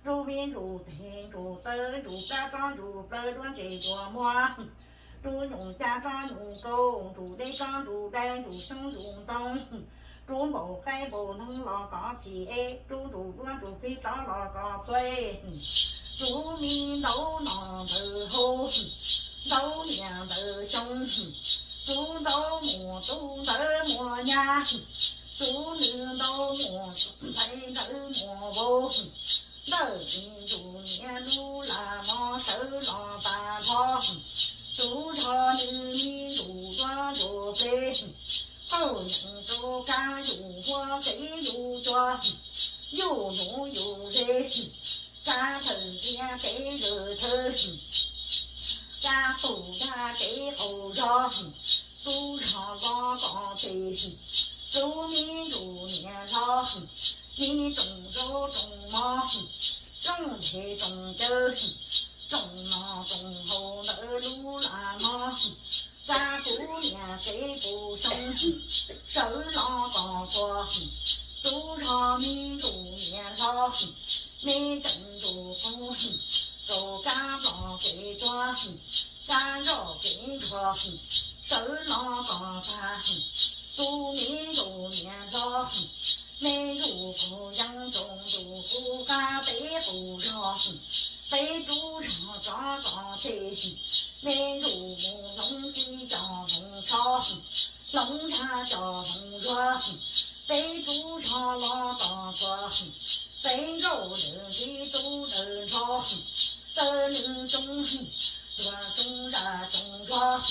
Rub me ntsuj tes ntsuj taw, ntsuj plab rov ntsuj plaws, duab ntse ntsuj muag, rub nyuj cab rov nyuj kaus, ntsuj dej rov ntsuj dais, ntsuj xyoob ntsuj ntoo, rub npaum qaib npaum neeg los kom txhim, rub ntsuj duab ntsuj plig rov los kom txhua, rub me ntaub no ntawd haus, ntaub niam ntawd xyoo, rub ntaub muag tub ntawd muag nyab, rub nws ntaub muag ntxhais ntawd muag vauv, ntawm me ntsuj niam lub lam mob sawv los tag nrho, rub zog nws me ntsuj duab ntsuj plig, qaug yees rau kab yus huab kev yus cua, yus nuv yus ze, kab thawj tiag kev zawg thawj, kab pum yaj kev qaug zog, rub zog los kom txhim, rub me ntsuj niam hlob, me tsoom zaub tsoom mov, Yeej nthe tsoom cawv, tsoom noj tsoom haus ntawm lub lag mog, tsa kuv niam tsev puv xyoo, sawv los kom txuas, tub zog me ntsuj niam hlob, me tseem ntsuj qub, rau kab plom kev tuag, kab nroj kev nrog, sawv los kom tag, tub me ntsuj niam hlob, me ntsuj qub yeeb tsoom ntsuj qub qab peb qus zog, peb tub zog rov kom tseg, me ntsuj mus hloov tib cov hloov tsho, hloov zaj cov hloov zuag, peb tub zog los tom txuas, peb nkauj lawm ntsib tub dawb nrho, taw nws coob, tuag coob zaj coob zog,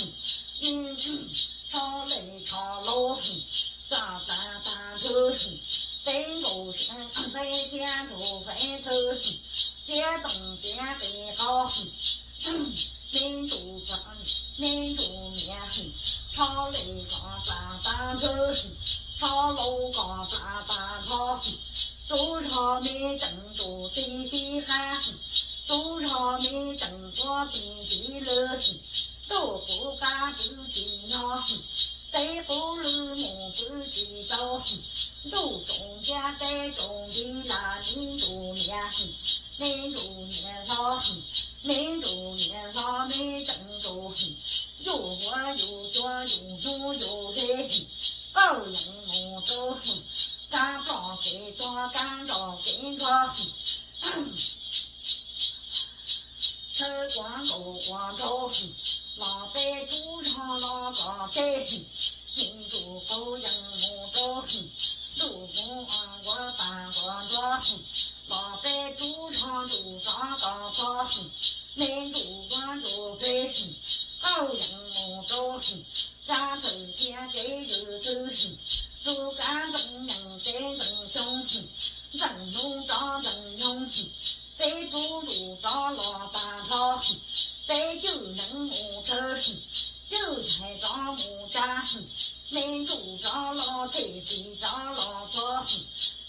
tsho lej tsho laus, txaj tag tag nthwv, peb nkaus peb thiab nrug peb thwv, tiab toom tiab qis qaub, me ntsuj, me ntsuj niam, tsho lej kom txaj tag nthwv, tsho laus kom txaj tag nrho, tub zog me tseem ntsuj tib tib qab, tub zog me tseem tuab tib tib lwg, ntuj qub qab pw tsis nyob, teb qub lwg mus pw tsis tau, ntuj tsaus nciab teb tsaus nti las me ntsuj niam, me ntsuj niam hlob, me ntsuj niam hlob me tseem ntsuj, yus huab yus cua yus hnub yus hli, qaug yees mus rau, kab plom kev tuag kab nroj kev nrog, tshawb quav nkaus quav nraug, los peb tub zog los kom tseg, me ntsuj qub yees mus rau, ntuj mus nquag tas nquag nrog, los peb tub zog ntsuj rov tom txog, me ntsuj quav ntsuj plig, qaug yees mus rau, kab thawm thiab kev ywm twg, tub kab ntxeev yees kev ntxeev xyoo, ntxeev hnub rov ntxeev nyoog, peb tub ntsuj rov los tag nrho, peb cwj neev mus thawj, cwj ntxhais rov mus tsa, me ntsuj rov los them txiv rov los txog,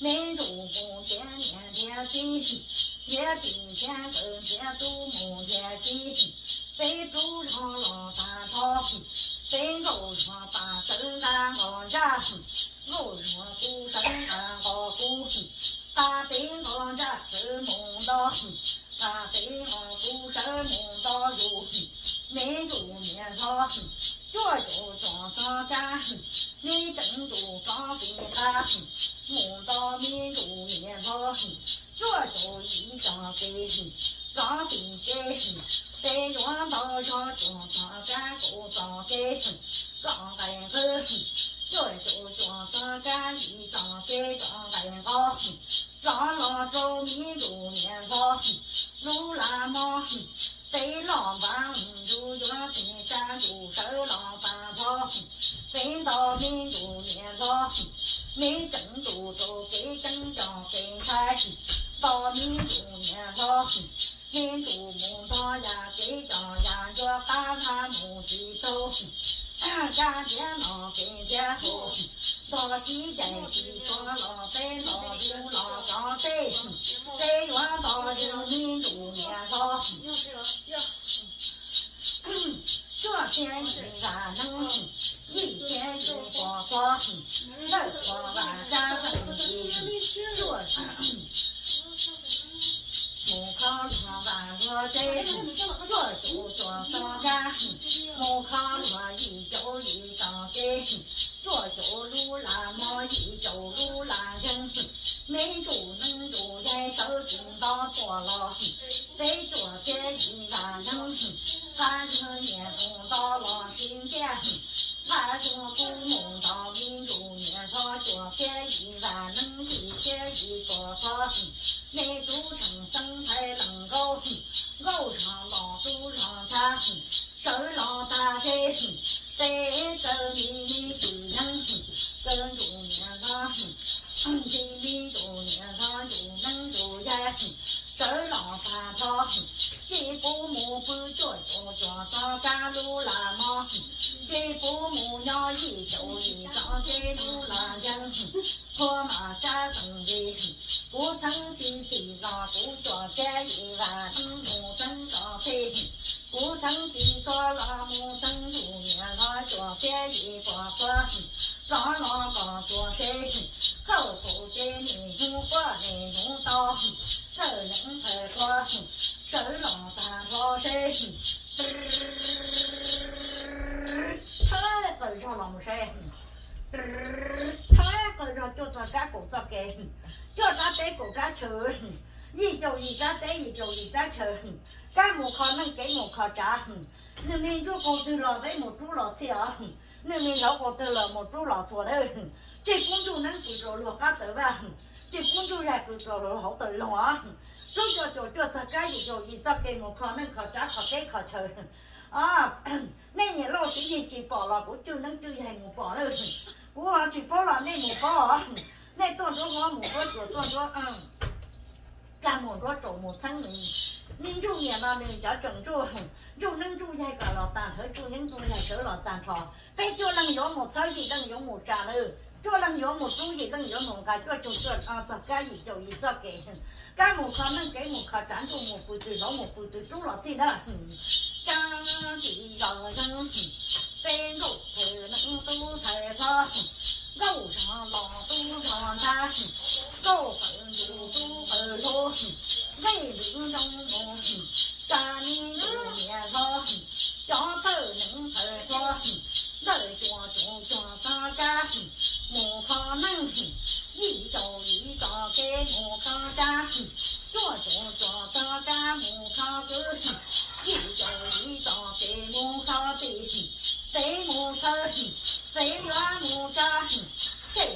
me ntsuj mus nrhiav niam nrhiav txiv, nrhiav txiv nrhiav nkawm nrhiav tub mus nrhiav txiv, peb tub zog los tag nrho, peb nkauj zog tas sawv nqa nqos ntsaj, nkauj zog kuv sawv nqa nqos kuv, tas peb nqos ntsaj sawv mus nto, tas peb nqos kuv sawv mus nto yus, me ntsuj niam hlob, cuaj caum cuam txog kab, me tseem ntsuj rov pem qab, mus nto me ntsuj niam hlob, cuaj caum yim txog kev, rov pem kev, peb yuav nto zog cuam txog kab kaum txog kev, kom nqaim nqwg, cuaj caum cuam txog kab yim txog kev kom nqaim nqos, rov los rau me ntsuj niam hlob, lub lag mog, peb los npaj ntsuj yuav pem tsa ntsuj sawv los tag nrho, peb nto me ntsuj niam hlob, me tseem ntsuj rau kev ceeb coj kev ntshai, nto me ntsuj niam hlob, me ntsuj mus nto yam kev coj yam ncua qab vaj mus tsis tau, kab ntiav no kev ntiav haus, nto sib cais tsis txhua los peb nto lub los tov tej, peb yuav nto yus me ntsuj niam hlob. Cuaj txhiab yim vam neeb, yim txhiab yim pos txog, ntawm pos vam sab feem ntsis, cuaj mus khob luag vam luag tsev, cuaj caum cuam txog kab, mus khob luag yim caum yim txog kev, cuaj caum lub lag mog yim caum lub lag yeeb, me ntsuj neeb ntsuj yaig sawv tsis nto tuaj los, peb cuaj txhiab yim vam neeb, qab yug niam mus nto los tsis ntiaj, qab yug kuv mus nto me ntsuj niam hlob cuaj txhiab yim vam neeb yim txhiab yim tuaj txog, me tub seem xeeb ntxhais leej nkauj, nkauj zog los tub zog ntshav, sawv los tag zej, peb kaw me me tsis yeeb, kaw ntsuj niam hlob, nti me ntsuj niam hlob ntsuj neeb ntsuj yaig, sawv los tag nrho, cia puv mus pw cuaj caum cuam txog kab lub lag mog, cia puv mus nyob yim caum yim txog kev lub lag yeeb, qhua mam sab xeem ntsis, kuv txheeb txi txim los kuv cuaj txhiab Zov los kom txuas seb, khauj thaum ces niaj hnub quaj niaj hnub tau, thawj neeb thawj hluas sawv los tag nrho seb. Thawj qaws zog los mus seb, thawj qaws zog cuaj txog kab kaum txoj kev, cuaj rab teb kaum rab chaw, yim caum yim rab teb yim caum yim rab chaw, kab mus kho neej kev mus kho tsav. Nws me ntsuj qaug twg los peb mus rub los txhij os, nws me hlauv qaug twg los mus rub los txhua lawm. Tsis pub ntsuj neeb pw rau luag qab tawm vaj, tsis pub ntsuj yaig pw rau luag hauv tawm loog os. Rub cuaj caum cuaj txog kab yim caum yim txoj kev mus kho neej kho tsav kho teb kho chaw. Nej niam lauj txiv yig tsis pom los kuv cwj neeb cwj yaig mus pom lawm. Kuv ho tsis paub los nej mus paub os. Nej tuaj nruab huab mus nruab tsuas tuaj nruab kaj mus nruab tsaus mus txheeb nws. Niaj ntsuj niam no nws cov tseem ntsuj, ntsuj neeb ntsuj yaig kom los tag nrho, ntsuj neeb ntsuj yaig sawv los tag nrho. Peb cuaj leej yuav mus txhawb, yim leej yuav mus tsa lawm, cuaj leej yuav mus rub, yim leej yuav mus nqa cuaj caum cuaj txog kab yim caum yim txoj kev. Kab mus kho neej kev mus kho tsav, ntsuj mus pw twg hlauv mus pw twg rub los txhij na. Cab ntsis zog zeeg, peb nkauj thawj neeb tub thawj hlob, nkauj zog los tub zog nrab, nkauj qawv ntuj tub qawv hluas, nqe ntws ntoo mus, tsa me ntsuj niam hlob, cov thawj neeb thawj hlob, ntawm cuaj caum cuaj txog kab mus kho neej, yim caum yim txoj kev mus kho tsav, cuaj caum cuaj txog kab mus kho kwv, yim caum yim txoj kev mus kho tij, peb mus txhawb, peb yuav mus tsa, ces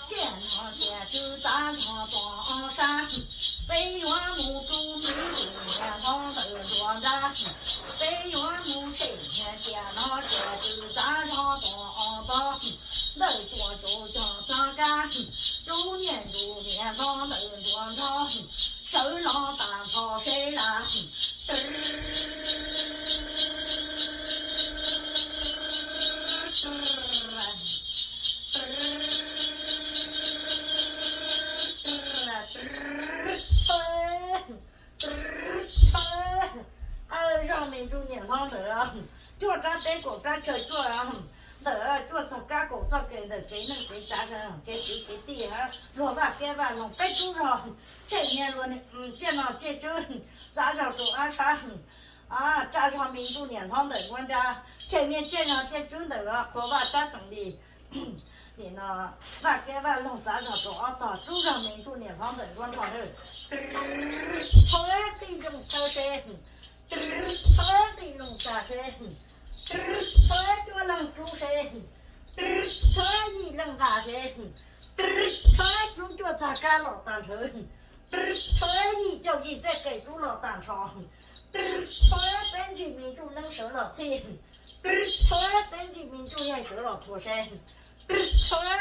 ciaj no ciaj tsw txav zog pom ob sab, peb yuav mus rub me ntsuj niam hlob ntawm nruab nrab, peb yuav mus sem ciaj no ciaj tsw txav zog pom ob tog, ntawm cuaj caum cuaj txog kab, rub niaj ntsuj niam hlob ntawm nruab nrab, sawv los tag nrho seb lawm. Zog me ntsuj niam hlob ntawm cuaj rab teb kaum rab chaw cuaj ntawm cuaj txog kab kaum txoj kev ntawm kev neej kev tsav kev kwv kev tij, luag vaj kiab vaj loog peb rub zog, tshem niag luag ciaj no ciaj tsw txav zog rau ob sab, tsa zog me ntsuj niam hlob ntawm nruab nrab, tshem niag ciaj no ciaj tsw ntawm qhua vaj tsab xeem li. Nim no vaj kiab vaj loog txav zog rau ob tog, rub zog me ntsuj niam hlob ntawm nruab nrab lawm. Txhawb qij zoo txhawb seb, txhawb qij zoo tsa seb, txhawb cuaj leeg rub seb, txhawb yim leej nqa seb, txhawb rub cuaj txog kab los tag nrho, txhawb yim caum yim txoj kev rub los tag nrho, txhawb peb ntsis me ntsuj neeb sawv los txhij, txhawb peb ntsis me ntsuj yaig sawv los txhua seb, txhawb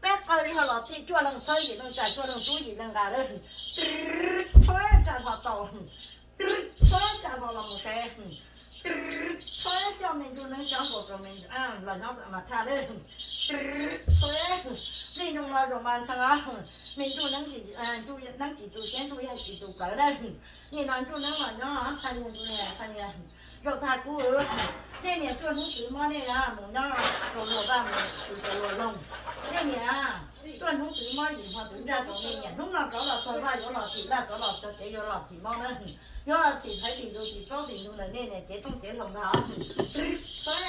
peb qaws zog los txhij, cuaj leej txhawb yim leej tsa, cuaj leej rub yim leej nqa lawm, txhawb tsa zog tau, txhawb tsa zog los mus seb, txhawb coj me ntsuj neeb cov nkaus rau me los nyob mas thaj lawm, txhawb neej zoo los zaum mas ntxhee os, me ntsuj neeb tsis tu siab, ntsuj yaig tsis tu plawv lawm. Nim no ntsuj neeb los nyob thaj niag, ntsuj niag thaj niag, zaum thaj kub, nej niam tuaj hnub twg mob nej mus nyob rau luag vaj mus rau luag loog, nej niam tuaj hnub twg mob yim hmo twg ntsaj rau nej niam, hnub no rov los txog vaj yuav los thim laj, rov los txog kev yuav los thim mob na, yuav los thim thaiv thim ntug thim plaub thim ntug ntawm nej niam cev tooj cev hlau ntag.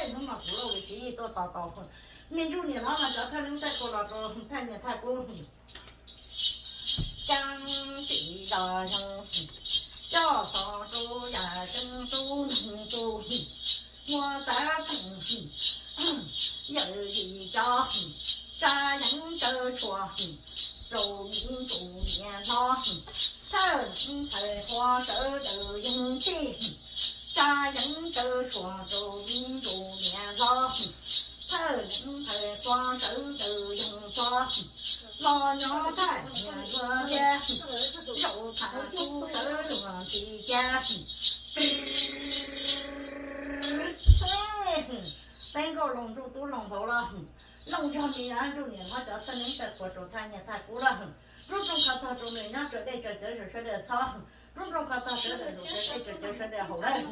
Hnub no kuv Lauj Lis Tsiv Yig tuaj tos tau me ntsuj niam hlob mas cov thaj neeb thaj kua los rau thaj niag thaj kub. Cab ntsis zog zeeg, coj xov rau yam tseeb tub neeg tub, muaj xav theem, yawm yim cov, tsa yeeb tsaw tshuaj, rau me ntsuj niam hlob, thawj neeb thawj hluas sawv daws yeej txhij, tsa yeeb tsaw tshuaj rau me ntsuj niam hlob, thawj neeb thawj hluas sawv daws yeej txhua, los nyob thaj niag luag thiab, zaum thaj kub sawv luag ntxhi kiag. Peb nkauj loog ntsuj tub loog npauv los, looj zog me ntsuj niam hlob cov thaj neeb thaj kua rau thaj niag thaj kub lawm, rub rooj kho tog rau nws nyob, tsaws dej tsaws cawv rau sawv daws txhob, rub rooj kho tog sawv daws, tsaws dej tsaws cawv sawv daws haus lawm,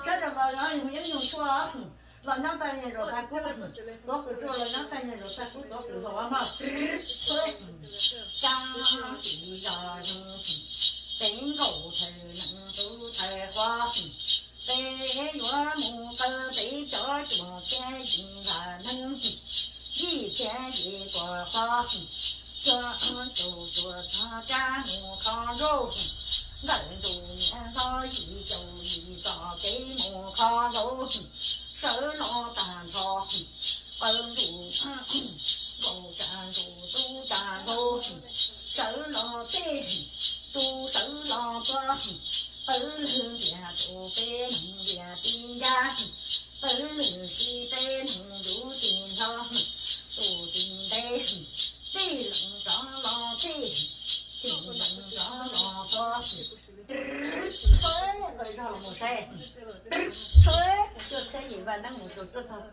sawv daws los yog yug yeeb yug tshuaj, Los nyob tag nyiag zaus tag kub, tuav kws tsuaj los nyob tag nyiag zaus tag kub, tuav kws hauv mog. Txhawb, tsa, tsis zos, peb nkauj thawj leej tub thawj qhua, peb yuav mus qawm peb cov cuag txhiab yim vam neeg, yim txhiab yim puas qhua, cuaj caum cuaj txog kab mus kho nrauj, ntawm ntuj niam hlob yim caum yim txoj kev mus kho hlau, sawv los tag nrho, qawm ntuj, nkauj tsa ntuj tub tsa hlau, sawv los teb, tub sawv los tuav, pawg lwg ntiag tub peb neeg ntiag tib ncab, pawg lwg sib peb neeg yus tib nrho, tus tib ntev, tib leeg rov los teb, tib leeg rov los tuav. Txhawb, qawm zog los mus saib. Txhawb, cuaj txhiab yim vam neeg mus cuaj caum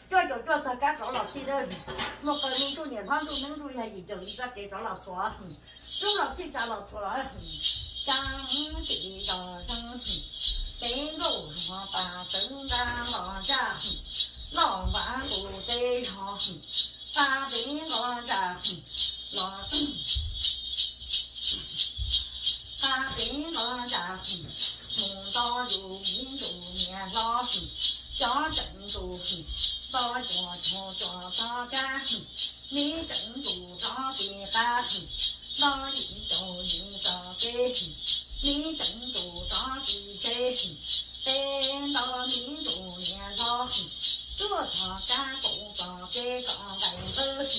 cuaj txog kab rov los txhij dawb, mus qawm me ntsuj niam hlob ntsuj neeb ntsuj yaig yim caum yim txoj kev rov los txhuam. Rub los txhij tsa los txhuam, tsa tsis zos zeeg, peb nkauj hluas pas txawv nqa los ntsaj, los npav nqus peb zos, pa peb nqos ntsaj los, pa peb nqos ntsaj mus nto yus me ntsuj niam hlob, cov tseem ntsuj nto cuaj caum cuaj txoj kab, me tseem ntsuj rov pib qab, nto yim caum yim txoj kev, me tseem ntsuj rov pib tsev, peb nto me ntsuj niam hlob, tuaj txog kab kaum txoj kev kom nqaim nqawd,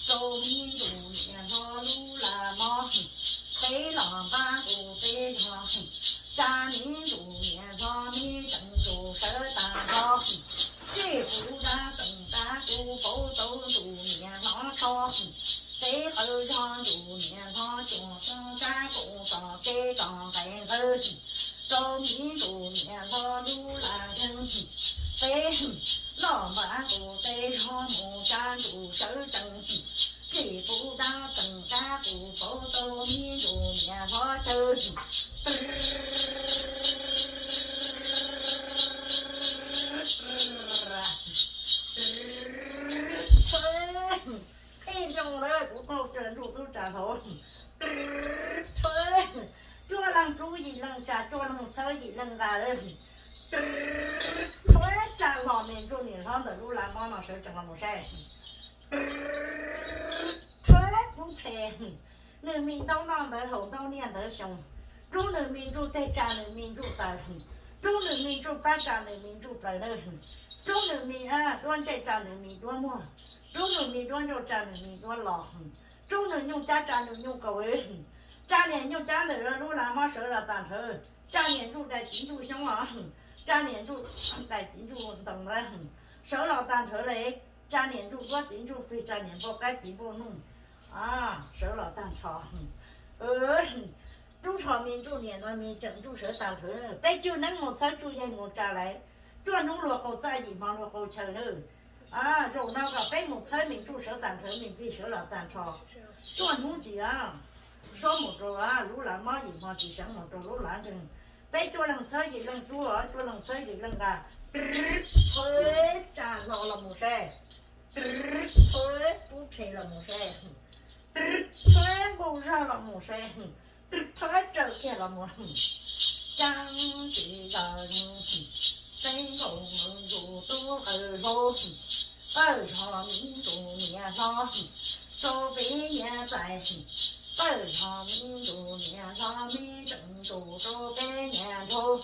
rau me ntsuj niam hlob lub laj mob, peb los npab nqus peb zog, tsa me ntsuj niam hlob me tseem ntsuj sawv tag nrho, tsis pub dab tseem dab kuv pauv tau ntsuj niam hlob tsho, peb qawm zog ntsuj niam hlob cuag txog kab kaum txoj kev kom nqaim nqawd, rau me ntsuj niam hlob lub laj zeeg, peb los npab nqus peb zog mus tsa ntsuj sawv tsees, tsis pub dab tseem dab kuv pauv tau me ntsuj niam hlob chaw. Txhawb, peb nroo lawm kuv qaug tsa ntsuj tub tsa hlau. Txhawb, cuaj leeg rub yim leej tsa, cuaj leej txhawb yim leej nqa lawm. Txhawb, tsa hlo me ntsuj niam hlob ntawm lub laj mob no sawv tsees los mus saib. Txhawb, pub tshe, nws me ntaub noj ntawv haus ntaub niaj ntawv xyoo, rub nws me ntsuj teg tsa nws me ntsuj taw, rub nws me ntsuj pab tsa nws me ntsuj plaws na, rub nws me duab ntsej tsa nws me duab muag, rub nws me duab ncauj tsa nws me duab los, rub nws nyuj cab tsa nws nyuj kaus, tsa niam nyuj cab ntawm lub laj mob sawv los tag nrho, tsa niam ntsuj dais txiv ntsuj xyoob los, tsa niam ntsuj dais txiv ntsuj ntoo lawm, sawv los tag nrho lawm, tsa niam ntsuj duab txiv ntsuj plig, tsa niam npauj qaib txiv npauj nuj. Sawv los tag nrho. Rub txog me ntsuj niam no me tseem ntsuj sawv tag nrho, peb cuaj neeb mus txhawb cuaj yaig mus tsa lawm, cuaj hnub luag qaug txaj yim hmo luag qaug chaw lawm. Zaum no kom peb mus txhawb me ntsuj sawv tag nrho, me ntsuj sawv los tag nrho. Cuaj hnub tsis sob mus rau lub lav mob, yim hmo tsis seev mus rau lub lav nkeeg. Peb cuaj leeg txhawb yim leej rub, cuaj leeg txhawb yim leej nqa. Txhawb, tsa hlo los mus saib. Txhawb, pub tshe los mus saib. Txhawb, nqus zog los mus saib. Txhawb, tsaws kiag los mus. Tsa tsis zos, peb nkaus mus yus tub qawm hlau, qawm zog me ntsuj niam hlob, rau peb nyias txais, qawm zog me ntsuj niam hlob me tseem ntsuj rau peb nyias nraug,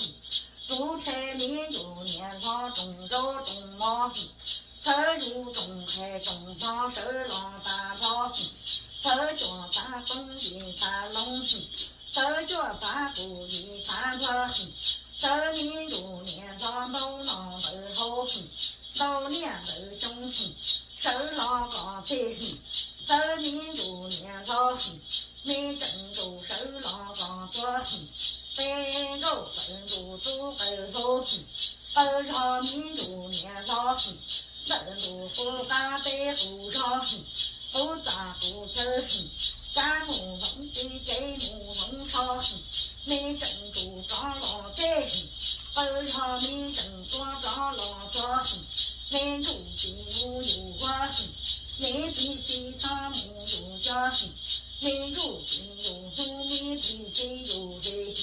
tub tshe me ntsuj niam hlob tsoom zaub tsoom mov, txhawb yus tsoom qhe tsoom hmo sawv los tag nrho, txhawb cuaj txhab poob yim txhab loo, txhawb cuaj txhab kuv yim txhab npua, txhawb me ntsuj niam hlob ntaub noj ntawv haus, ntaub niaj ntawv xyoo, sawv los kom txhij, txhawb me ntsuj niam hlob, me tseem ntsuj sawv los kom tuag, peb nkauj qawm ntsuj tub qawm hlau, qawm zog me ntsuj niam hlob, ntawm ntsuj qub qab peb qub zog, qub txaj qub chaw, kab mus hloov txiv kev mus hloov tsho, me tseem ntsuj rov los txhij, qawm zog me tseem tuaj rov los tuag, Me ntsuj tsis mus yus huab, me plig tsis txhob mus yus cov, me ntsuj tsis yus hnub, me plig tsis yus zes.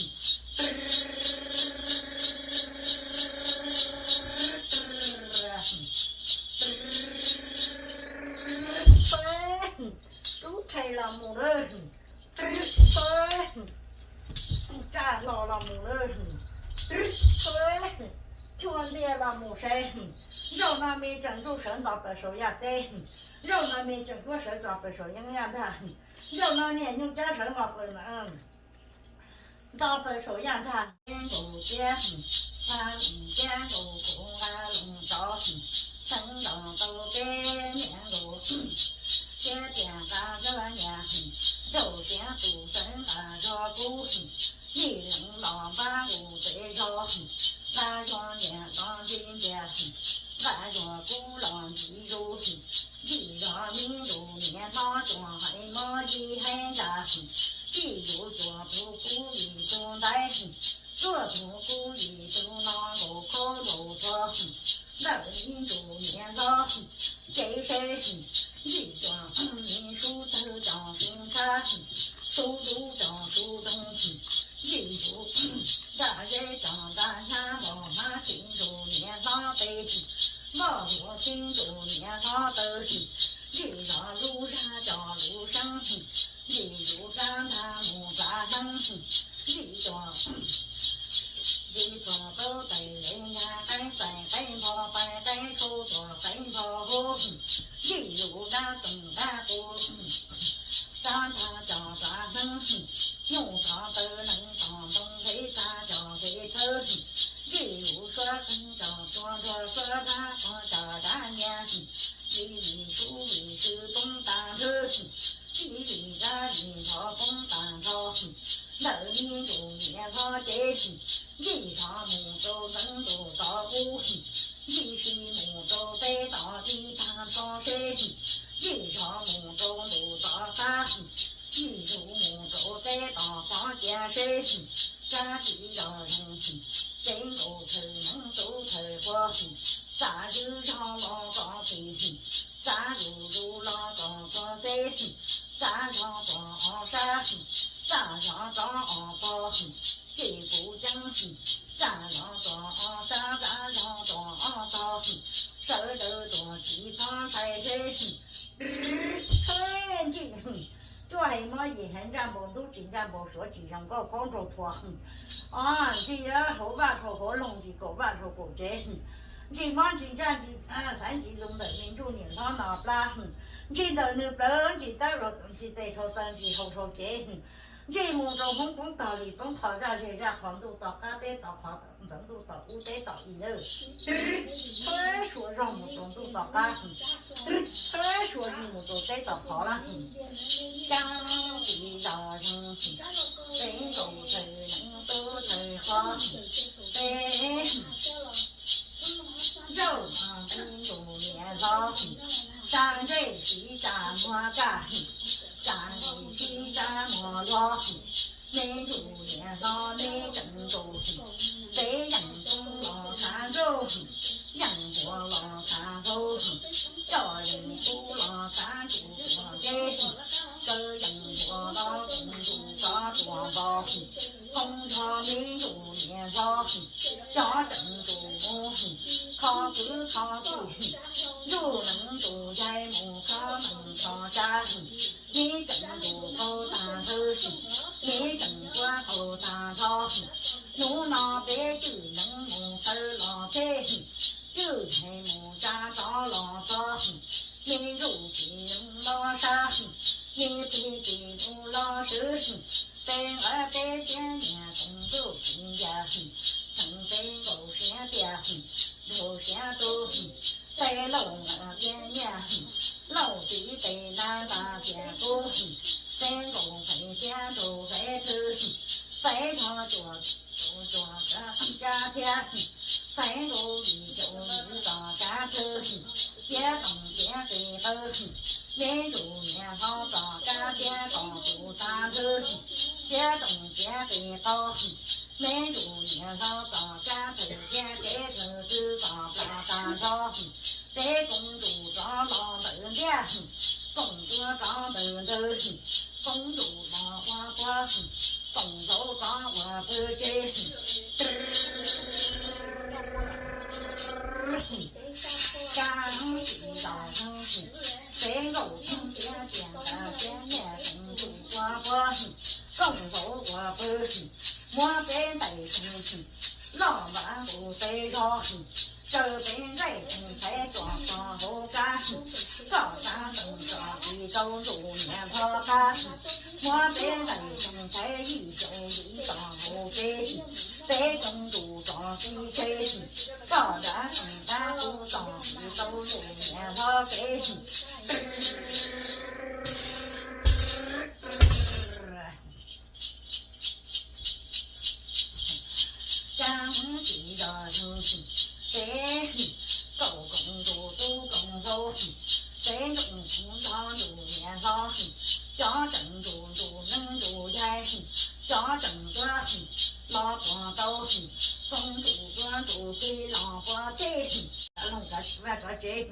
Rub rhe los mus lawm, rub, raj hlo los mus lawm, rub, chua ntiag los mus saib, zaum no me tseem ntsuj sawv nto plaws saum yaj teb, zaum no me tseem kuab sawv tso plaws saum yeeb yaj ntag, zaum no niam nyuj cab sawv nto plaws, nto plaws saum yaj ntag. Nkaus tiab, nqa loos tiab nkaus kuv nqa loos tsov, xeev ntaus tau peb niam nkaus, tiab tias nqa zog niam, zaum tiab tus xeev nqa zog kuv, yij lees los npab nkaus peb zog, nqa zog niam los ntxi ntias, nqa zog kuv los ntxi zus, yij zog mi nkaus niam hlob tsuas hais mob yij heev ntag, yij zus tsuas tus kuv yij tus ntaiv, tsuas tus kuv yij tus no nkaus khaub nkaus rog, ntawm mi nkaus niam hlob cev seb, yij cov me sub tawg cov sub ntshav, sub dub cov sub doog, yij zus ntaj zeb cov ntaj hnab npog hmab tsis nkaus niam hlob pes, npog huav tsis nkaus niam hlob taw, yij zog lub zag cov lub seeb, yij zus plab ntag mus plab heeb, yij cov yij txog tau tais le nyag qaib tais qaib npog tais qaib tshau txog qaib npog huv, yij zus dab txoom dab qus, tsab ntag cov tsab hneeb, nyuj txog taw nees txog ntoo nqe tag cov nqe thawb, yij zus suab qeeg cov suab nruag suab dab qog cov dab nyias, yij li sub li sw poob tag nrhwb, yij li dab li nrho poob tag nrho, ntawm mi nkaus niam hlob cev, yij zog mus rau nteev ntus tod ub, yij si mus rau peb tod ib tag tso seb, yij zog mus rau ntus tod qab, yij zus mus rau peb tod qhov cia seb, sab tsis zog zoo, cev nkaus thawm neeb tub thawm quas, txav zwb zog los txog txim, txav zus zus los txog txog teb, txav zog txog ob sab, txav zog txog ob pog, txij kuv ceeb, txav zog txog ob sab, txav zog txog ob tog, sawv daws tuaj tsis txhob ntshai seb, ntxim, cuaj hais mob yim hais ntsaj npau ntub tsis ntsaj npau suav tsis zoo nkauj khaub nraug thuav, o, ntxim hauv vaj dhau hauv loog ntxim kaum vaj dhau kaum tsev, ntxim mob ntxim ntsaj ntxim xaiv ntxim lus ntawm me ntsuj niam hlob no plab, ntxim ntawm nws plawv ntxim tawb ntxim tes dhau taw ntxim hau dhau cev, ntxim mus rau hmoob poob tog li poob tho zaj zej zaj qhov ntuj tom qab teb tom qhov ntxeev ntuj tom ub teb tom i lawm, suav zog mus rau ntuj tom qab, suav zig mus rau teb tom qhov lawm, cab tsis zog zoo, peb nkaus thawm neeb tub thawm qhov, peb zaum me ntsuj niam hlob, tsa ntsej siv tsa muag kaj, tsa ntsej siv tsa muag luag, me ntsuj niam hlob me tseem nkaus, peb yeej tub los khav ntsauj, yeej npua los khav npau, coj yeej tub los khav ntsauj tuag ntsej, kaw yeej npua los tseem nkaus tso tuag npau, qoob nrho me ntsuj niam hlob, cov tseem nkaus mus, kho kwv kho tij, ntuj nees ntuj yaig mus kho nees kho tsav, me tseem nkaus qaug tag nrho, me tseem kuab qaug tag nrho, hnub no peb cwj nees mus tawv los teb, cwj hais mus tsa tsov los txog, me ntsuj tsis yeej los sab, me plig tsis mus los swv, peb nqaij peb tiab niam tseem ntuj tsis ncav, tseem peb nkaus siab tiag, nkaus siab tu, peb laus nqaij tiab nyiaj, laus txiv peb nab nta tiag kub, peb nkaus peb tiab nraug peb thwv, peb zog tsuas tsuas tsuas kab thiab, peb nkaus yim caum yim tom kab thwv, tiab toom tiab qis qawv, me ntsuj niam hlob tom kab tiab tom tus tag nthwv, tiab toom tiab qis qawv, Me ntsuj niam hlob tom kab thawm thiab kev thawm twb tom plas tas nrho. Peb koob ntsuj rov los ntawm ntiaj, koom tuaj rov ntawm ntawd, koob ntsuj los ua pua, koom nraud rov ua pw ces. Kab tsis los, peb nkaus thiab tias tas thiab niaj koom ntsuj ua pua, koom nraud ua pw, muab peb ntais loj npav nqus peb zog, tsaws peb nqaij txhais tsuas txog hauv kab, koj sab tsees tso tsis tau ntsuj niam hlob qab, muab peb ntais txhais yij caum yim txog hauv peb, peb koom ntsuj tso tib tsheb, koj sab tsees qab kuv txog tsis tau ntsuj niam hlob peb. Kab tsis los, peb kaum koom ntsuj tub koom nraug, peb nkaus kuv nrog ntsuj niam hlob, cov tseem ntsuj ntsuj neeb ntsuj yaig, cov tseem tuaj los puas tau, koom ntsuj tuaj ntsuj plig los puas txij. Looj kav vaj kav tsev,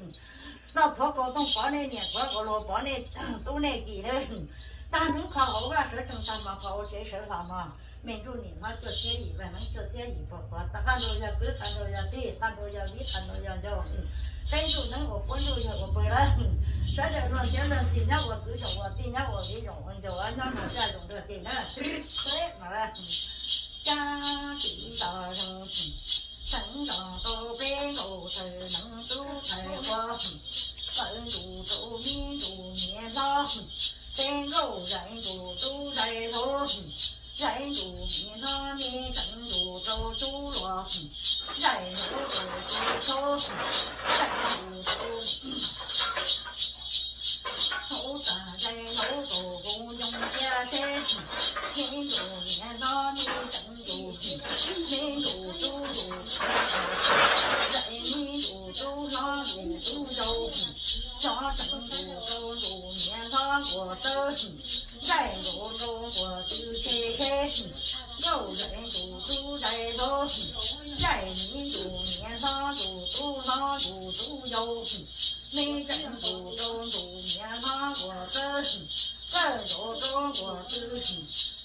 noj qhuav kaus tooj pov nej niam, qhuav kaus luag pov nej tub nej kiv na. Tag hnub kho hauv vaj sawv tsees, tag hmo kho hauv tsev sawv hlo mog. Me ntsuj niam hlob cuaj txhiab yim, vaj neeb cuaj txhiab yim puas qhuav, qab nraud yog kwv, qab nraud yog tij, qab nraud yog viv, qab nraud yog ncaus. Peb ntsuj neeb ua puab ntsuj yawg ua pw lawm. Sawv daws luag ntxhiab luag ntxhi nyob ua kwv zoo ua tij, nyob ua viv zoo ua ncaus, nyob nrog caj zoo nrog tij na. Kab tsis los, tseev los tau peb nkaus tawg neeb tub tawg qua, tawg ntsuj rau me ntsuj niam hlob, peb nkaus zais ntsuj tub zais hlob, zais ntsuj niam hlob me tseev ntsuj rau tub luag, zais hlob rau tub tshauv, zais ntsuj rau hauv tas zais hlob rau kuv nyoog thiab teb, me ntsuj niam hlob me tseev ntsuj, me ntsuj tub ntsuj, zais me ntsuj tub hlob ntsuj tub yau, cov tseev ntsuj rau ntsuj niam hlob nquas tawb, zais ntsuj rau nquas tw tsheb, nkauj zais ntsuj tub zais hlob, zais me ntsuj niam hlob ntsuj tub hlob ntsuj tub yau, me tseev ntsuj rau ntsuj niam hlob nquas tawb, kawg nkaus rau nquas tw,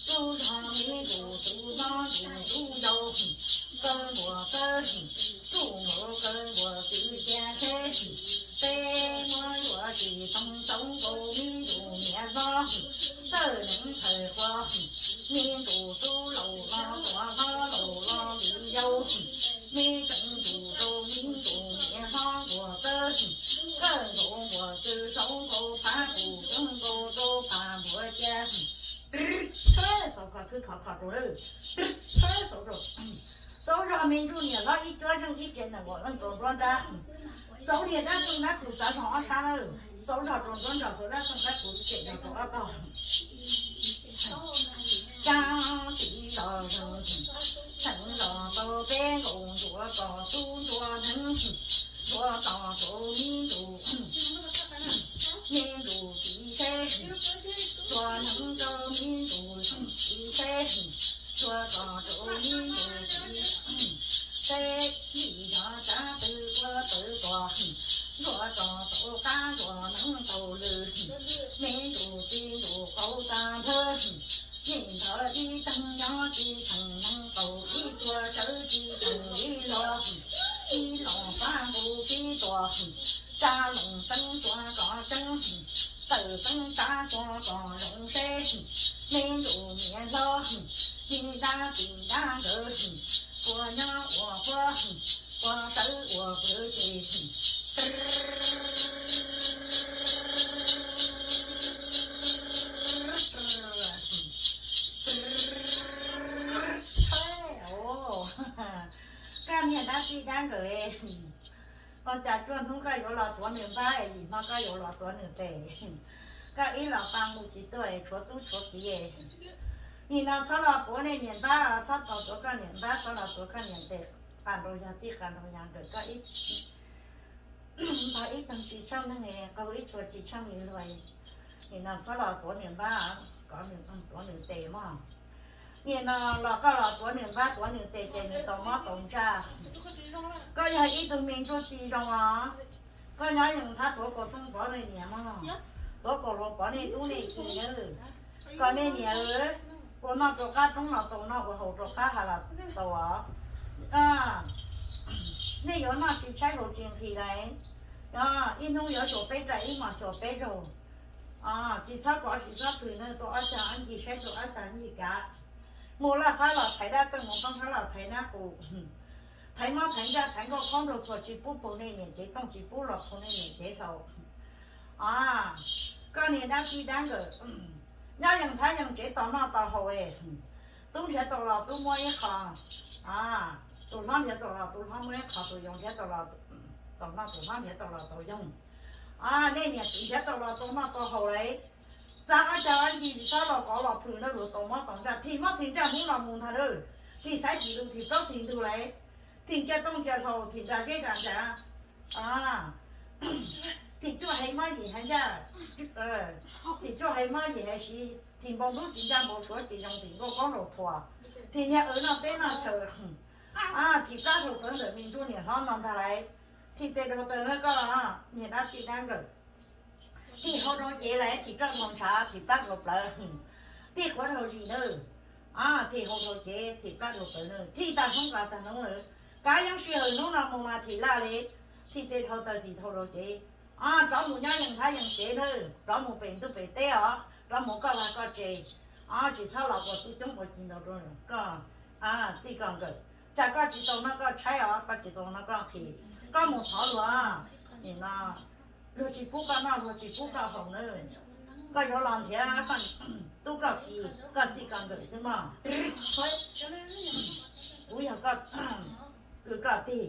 tub zog me ntsuj tub hlob ntsuj tub yau, kawg nquas tawb, tub nkaus kawg nquas tw cia tsheb, peb muab yuav tsis tau txaus nkaus me ntsuj niam hlob, tawg neeb tawg qua, me ntsuj tub laus los nquas hlob laus los lwm yau, me tseev ntsuj rau me ntsuj niam hlob nquas tawb, kawg nkaus nquas tw saud nkaus phav kuv coob nkaus rau phav npuav cia. Xauv kho khwb khov kho rau lawm, xauv rau, xauv zog me ntsuj niam hlob ib cuab zeej ib ce nees nkaum leej rau nruab nrab, xauv niag dab txeej dab kus txav zog ob sab lawm, xauv zog rau nruab nrab, xauv dab txeej dab kus cem zog rau ob tog. Kab tsis los, tseev los tau peb nkaus ntsuav tos tub ntsuav neeb, ntsuav tos rau me ntsuj, me ntsuj txiv tsheb, ntsuav neeb rau me ntsuj txiv tsheb, ntsuav tos rau me ntsuj txiv tsheb, yim yog tsav tw ua tawv tuag, ntsuav tos tau qab ntsuav neeb tau lw, me ntsuj txiv ntsuj qau tag nthawv, nim ntawd ib teeg nyob tsis kheev neeb tau ib txhua tsawv tsis kheev ib los, ib los pab nqus tib tuag, tsa loos teeb tsuas kom tseeb, tawm teeb tsav tsuas kom zoo seb, me ntsuj niam hlob, me dab tsis dab nkawd, puas nyob ua puab, puas sawv ua pw ces, koj niag dab tsis dab nkawd, ua cas cuaj hnub koj yuav los tuav nws npab, yim hmo koj yuav los tuav nws tes, koj ib los pa mus tsis tuaj, tshuav tub tshuav kiv. Nim no txhob los tuav nej niam npab, txhob los tuav koj niam npab, txhob los tuav koj niam tes, qas nraug yog txij qas nraug yog nkawm, koj ib npag ib tag tsis tsheej neeg, qaug ib txhua tsis tsheej li luag. Nim no txhob los tuav nws npab, kov nws tuav nws tes mog. Nim no los koj los tuav nws npab tuav nws tes ces nws tau mob tau ntsaj. Koj yog ib tug me ntsuj ci zoo os, koj nyob yeej thab tuav kua tooj pov nej niam mog, tuav kaus hluas pov nej tub nej ki nawb. Kom nej niam ua noj rau qab roob los tau noj, ua haus rau qab hav los tau os. Nej yuav noj tsis tshaib haus tsis nqhis lauj. Ib hnub yuav xyuas peb rais ib hmos xyuas peb zaug. Tsis txhob kov tsis txhob plhws na, rau ob cag ob ncig saib rau ob cag ob ncig kav. Mus laj fab los thaiv dab txeej, mus toob hab los thaiv nab qus, thaiv mob thaiv ntsaj thaiv nkauj khaub nraug thuas tsis pub paug nej niam cev tooj, tsis pub los paug nej niam cev hlau. Koj niag dab tsi dab nkawm, nyob yeej thab yeej tsev tau noj tau haus, tub nrhiav tau los tub muab ib qho, tus hlob nrhiav tau los tus hlob muab ib qho, tus yau nrhiav tau los tau noj, tus hlob nrhiav tau los tau yoog. Nej niam txiv nrhiav tau los tau noj tau haus lauj. Txav ob cag ob ncig tsis txhob los kov los plhws na, luag tau mob tau ntsaj, thim mob thim ntsaj hnub no mus ntag na, thim xaiv thim lus thim plaub thim ntug lauj, thim cia tooj cia hlau, thim nra zeb nra ntsag, thim cuaj haiv mob yim haiv ntsaj, thim cuaj haiv mob yim haiv siv, thim npau ntub tsis ntsaj npau suav tsis zoo, thim nkauj khaub nraug thuas, thim niag aws noj teb noj chaw, thim plab hlau plawv ntawm me ntsuj niam hlob no ntag lauj. Thim tes dhau taw na koj, niag dab tsi dab nkawm. Thim hau dhau cev lauj, thim roj dhau ntshav, thim plab dhau plawv, thim quav dhau zis nawb. Thim hau dhau cev, thim plab dhau plawv nawb, thim tag hnub kav tag hnub lawm. Kav yeej sij hawm hnub no mus mas thim laj li, thim tes dhau taw thim hau dhau cev. Rov mus nyob yeej thab yeej tsev nawb, rov mus pem ntuj pem teb os, rov mus koj vaj koj tsev. Tsis txhob los ua tub coob ua ci ntau rau koj txij koj nkawm. Tsam koj tsis tau noj koj tshaib os, koj tsis tau noj koj nqhis, koj mus thov luag, nim no luag tsis pub koj noj luag tsis pub koj haus nawb. Koj yuav los nrhiav tub koj ki, koj txij koj nkawm xwb mog. Kuv yog koj kwv koj tij,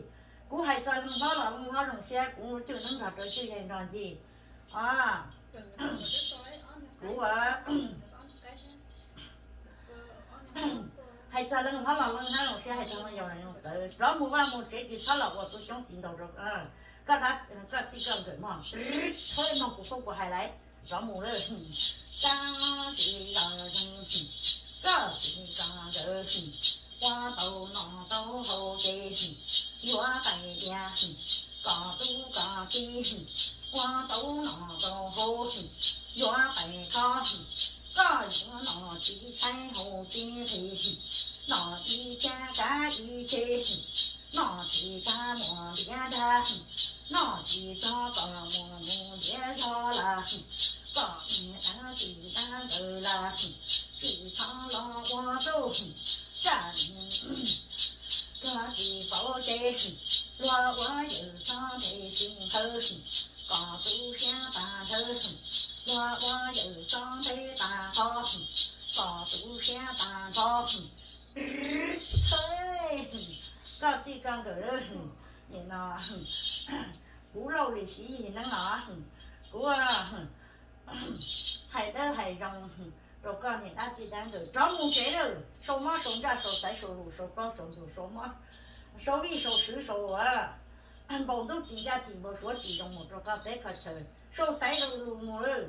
kuv hais txog leej hlob los leej hlob zoo siab, kuv cwj neeb nrog rau cwj yaig nrog ncig. Kuv hais txog leej hlob los leej hlob zoo siab, hais txog leej yau zoo tawv, rov mus vaj mus tsev tsis txhob los ua tub coob txiv ntau rau koj dab koj txij koj nkawm mog. Txhob mloog kuv phooj kuv hais lawm, rov mus lawm. Koj txiv zos zoo, koj txiv zos nkawm, ua tau noj tau haus ces yuav pais tias kom tub kom ki, ua tau noj tau haus yuav pais kho, koj yuav noj tsis tshaib haus tsis nqhis, noj ib cag kav ib ceg, noj tsis tag muaj ntiav dag, noj tsis txog kom muaj mus ntiav zog lawm, kom niag dab tsi dab nkawm lawm, tsis txhob los ua tub tsaj, luag tsis paub ces luag ua yawm txhob phem tsis nqhawv, kom tu siab tag nrho, luag ua yawm txhob phem tag nrho, kom tu siab tag nrho. Koj txij koj nkawm, nim no kuv Lauj Lis Siv Yig Neeb os, kuv hais dawb hais zoo rau koj niag dab txij dab nkawm, rov mus tsev lawm, sau mob sau ntsaj sau xaiv sau lus sau plaub sau ntug sau mob sau vij sau swv sau npau ntub tsis ncaj tsis npau suav tsis zoo mus rau koj teb koj chaw, sau xaiv sau lus mus lawm,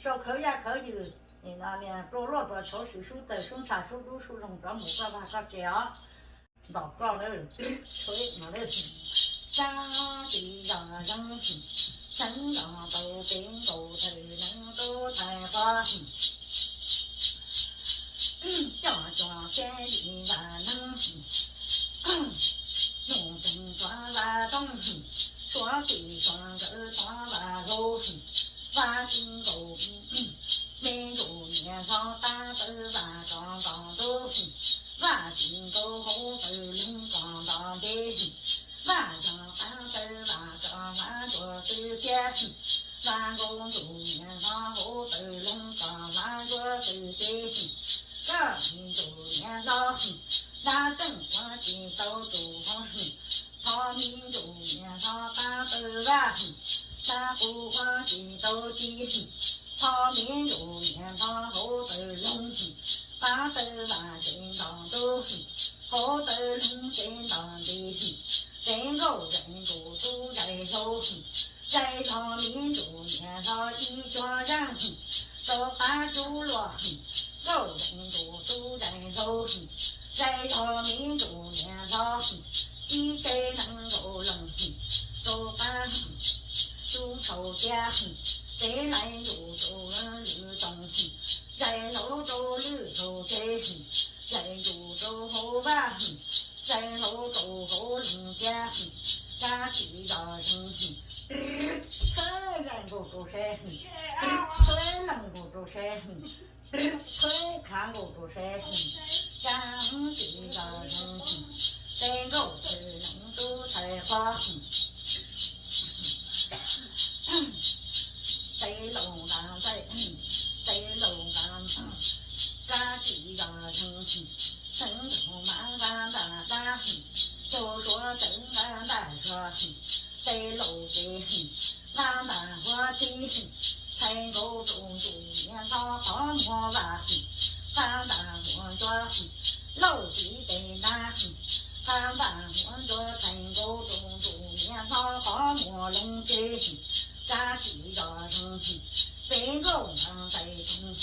sau khawv yaj khawv yws, nim no niag plua luaj plua tshauv swv sub tawg sub ntsha sub dub sub loog rov mus koj vaj koj tsev os. Ntom koj na, koj txiv zos zoo, tseev los tau peb nkaus thawm neeb tub thawm qhov, coj cov siab yim vam neeb, nus tseeg txuav vam tooj, suav txim suav nkawd txuav vam hlau, vaj tsis nkaus me ntsuj niam hlob pab tawb vam tso ntom ntub, vaj tsis nkaus hauv tawm loog tso ntom ntej, vaj yog pab tawb vam tso hlab ntsuav tw thiab, vaj nkaus ntsuj niam hlob hauv tawm loog tso hlab ntsuav tw thiab, koj me ntsuj niam hlob, dab tseem ua tsis tau tus hlob, thov me ntsuj niam hlob pab tawb vam, dab qus ua tsis tau ci, thov me ntsuj niam hlob hauv tawm loog, pab tawb vam tsev ntom ntub, hauv tawm loog tsev ntom ntej, tsev nkauj zais nkaus tub zais hlau, zais zog me ntsuj niam hlob ib cuag zaj, rau qab cub luaj, nkauj zais nkaus tub zais hlau. zais zog me ntsuj niam hlob, ib tse nees nkaum leej, rau qab tub thaum cia, peb lais ntsuj rau lwm toog, zais hlau rau lwm thaum tse, zais ntsuj rau hauv vaj, zais hlau rau hauv leej cia, kab tsis zog zeeg, zais nkaus rau sab, leej nkaus rau sab, khav nkaus rau sab, kab tsis zog zeeg, peb nkaus txwm nees tub thaiv qhov, peb laus nqa ntxaij, peb laus nqa, kab tsis zog zeeg, txheev nkaus mas nqa ntaj dab, caug suav txeev nqa ntaj zog, peb laus ces nqa ntaj huab tib, thaiv nkaus rau ntsuj niam hlob qhov muag vaj, nqa ntaj muag ntsuab, lauj txiv tes ntab, nqa ntaj muag ntsuab thaiv nkaus rau ntsuj niam hlob qhov muag loog ces, kab tsis zog zeeg, peb nkaus nqa ntxaij toog,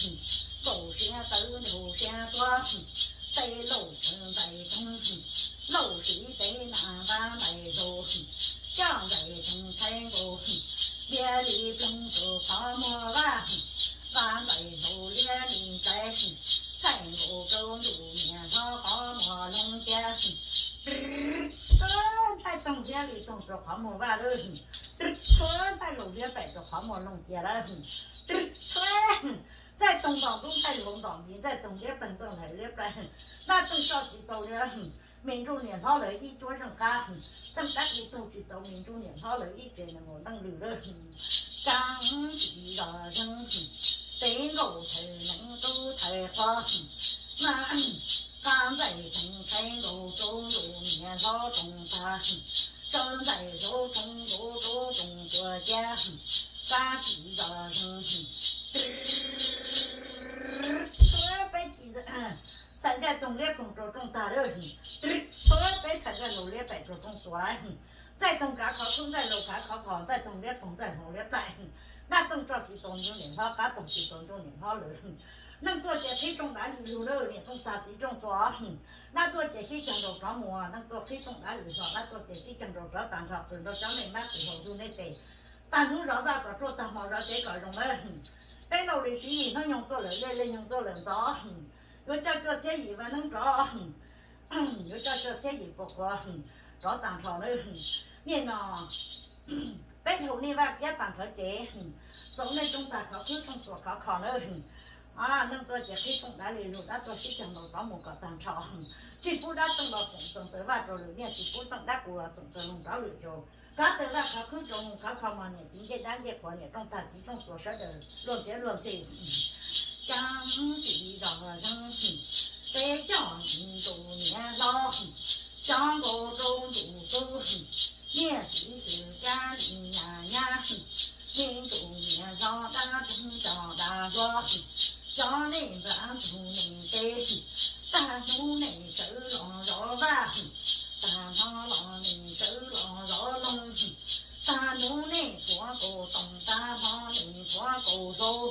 nkaus siab tawv nraug siab tuab, peb laus txheev ntxaij toog, lauj txiv tes ntab nqa ntxaij hlau, coj ntxaij toog thaiv nkaus, liab li ploog rau qhov muag vaj, nqa ntxaij hlau liab li ntxaiv, thaiv nkaus rau ntsuj niam hlob qhov muag loog cia, ntxaij toog liab li ploog rau qhov muag vaj lawm, ntxaij laus liab pem rau qhov muag loog cia lawm, ntxaij toog ntom ntub ntxaij hlau ntom ntiv, ntxaij toog liab ploog ntxaij hlau liab ploog, ntaj toog tso tsis tau li, me ntsuj niam hlob lawv ib cuab zeej qab, txeej dab kuv tug tsis tau me ntsuj niam hlob lawv ib tse nees nkaum leej lwm lawm, kab tsis zog zeeg, peb nkaus txwm nees tub thaiv qhov, nqa ntxaij toog thaiv nkaus rau ntsuj niam hlob toog tag, tso ntxaij hlau toog nkaus rau toog tuag cia, kab tsis zog zeeg, peb tsis txhais ntaj toog liab ploog rau rooj tag lawm, peb txhais ntaj laus liab pem rau rooj tuag lawm, ntxaij toog kav khov kub ntxaij laus kav khov kho, ntxaij toog liab ploog ntxaij hlau liab ploog, ntaj toog tso tsis tau ntsuj niam hlob, qab toog tsis tau ntsuj niam hlob lawm, neej tuaj ces qhib rooj dav li lug lawm, niam rooj tag txiv rooj txuas, ntaj tuaj ces qhib cag nraus rov muag, neej tuaj qhib rooj dav li hlo, ntaj tuaj ces qhib cag nraus rov tag nrho, qws nrau cov nej nab qws hauv ntuj nej tes, tag hnub zov vaj kom ruaj tag hmo zov tsev kom zoo lawm, peb laus li siv yim hnub nyoog tuaj lawm liaj, liaj nyoog tuaj lawm ntxov, yuav coj cuaj txhiab yim vaj neeb rov, yuav coj cuaj txhiab yim puas qhuav rov tag nrho nawb, niaj no peb dhau nej vaj kiab tag nrho ces, xaus nej rooj tag khov kub rooj txuas khov kho nawb, neej tuaj ces qhib rooj dav li lug, ntab tuaj qhib cag nraus rov mus kom tag nrho, tsis pub dab txeej los txoom txoom taws vaj rau lwm niaj, tsis pub txeej dab kuv los txoom taws loog rov lwm zaus, kab taws vaj khov kub rau mus khov kho mog, niam txiv ncej dab ncej qhuav, niam rooj tag txiv rooj txuas sawv daws luag ntxhiab luag ntxhi, kab tsis zog zeeg, peb coj ntsuj niam hlob, cov nkaus rau ntsuj tub, niaj txiv xwm kab li nyab nyab, me ntsuj niam hlob dab tug coj dab hlob, cov nej nplaj ntug nej teb, tag hnub nej sawv los zov vaj, tag hmo los nej sawv los zov loog, tag hnub nej tuav kaus toom, tag hmo nej tuav kaus hlau,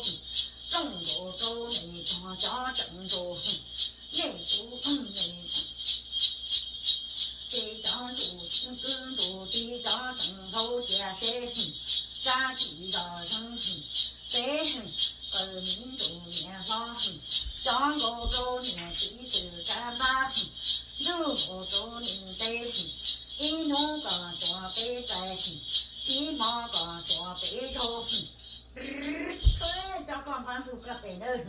rooj nkaus rau nej tog cov tseem nkaus, nej kuv nej ces cov ntsuj kwb ntsuj tij cov tseem hlau cia seb, kab tsis zog zeeg, peb qaws me ntsuj niam hlob, cov nkaus rau niam txiv xwm kab npab, ntug nkaus rau nej teb, ib hnub kom xyuas peb txais, ib hmo kom xyuas peb zaug, cov koj npab ntug koj tes nawb,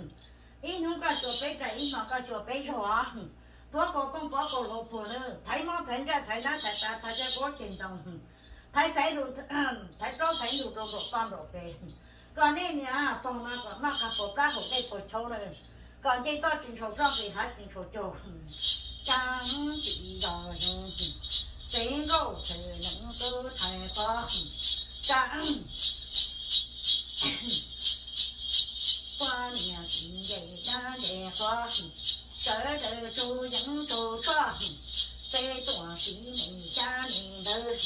ib hnub koj xyuas peb txais, ib hmo koj xyuas peb zaug os, tuav kaus toom tuav kaus hlau puag nawb, thaiv mob thaiv ntsaj thaiv nab thaiv tav thaiv caj kuab ceg ntoo, thaiv xaiv lus, thaiv plaub thaiv ntug rau nraum toj nraum pes, kom nej niam pog no kom noj qab puas plab haum dej puas chauv nawb, kom nce toj tsis ntshaus zoj nqis hav tsis ntshaus caug, kab tsis zog zeeg, peb nkaus txwm nees tub thaiv qhov, kab poj niam txiv nce dab nce qhuav, sawv daws tsaug yeeb tsaug tshuaj, peb tuaj siv nej xyab nej ntawv,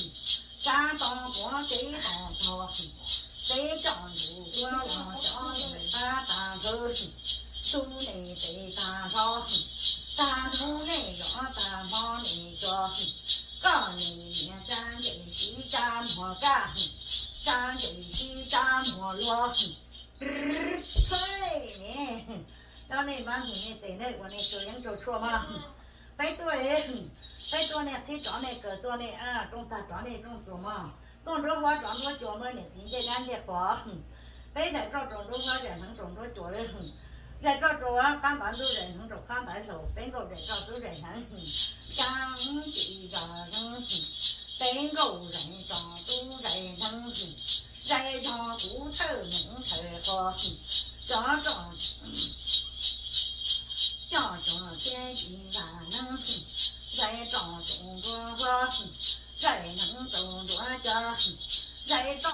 kab tog quav teb tog tog, peb coj ntuj ua los cov nej npab tag nrho, tub nej tes tag nrho, tag Tag hmo nim tso, koj nim niam tsa ntes txiv tsa muag kaj, tsa ntes txiv tsa muag luag. Txhej ne, cov nej mab hwm nej tes nej ua nej tsaug yeeb tsaug tshuaj mog. Peb tuaj, peb tuaj nej qhib rov nej kaw tuaj nej rooj tag rov nej rooj txuas mog. Tuaj nruab huab rov nruab cua muab niam txiv ncej dab ncej qos. Peb zais roj rau nruab huab zais hneev rau nruab cua li. Zais roj rau qab ntav ntub zais hneev rau qab ntav laug, peb nkauj zais roj tub zais hneev. Cab tsis zos hneev, peb nkauj zais roj tub zais hneev. Zais zog kuv thawj hneev thawj qos, cov roj coj tsuas thiab tsis zas hneev. Zais roj tsuas nruab huab, zais hneev tsuas nruab cua, zais roj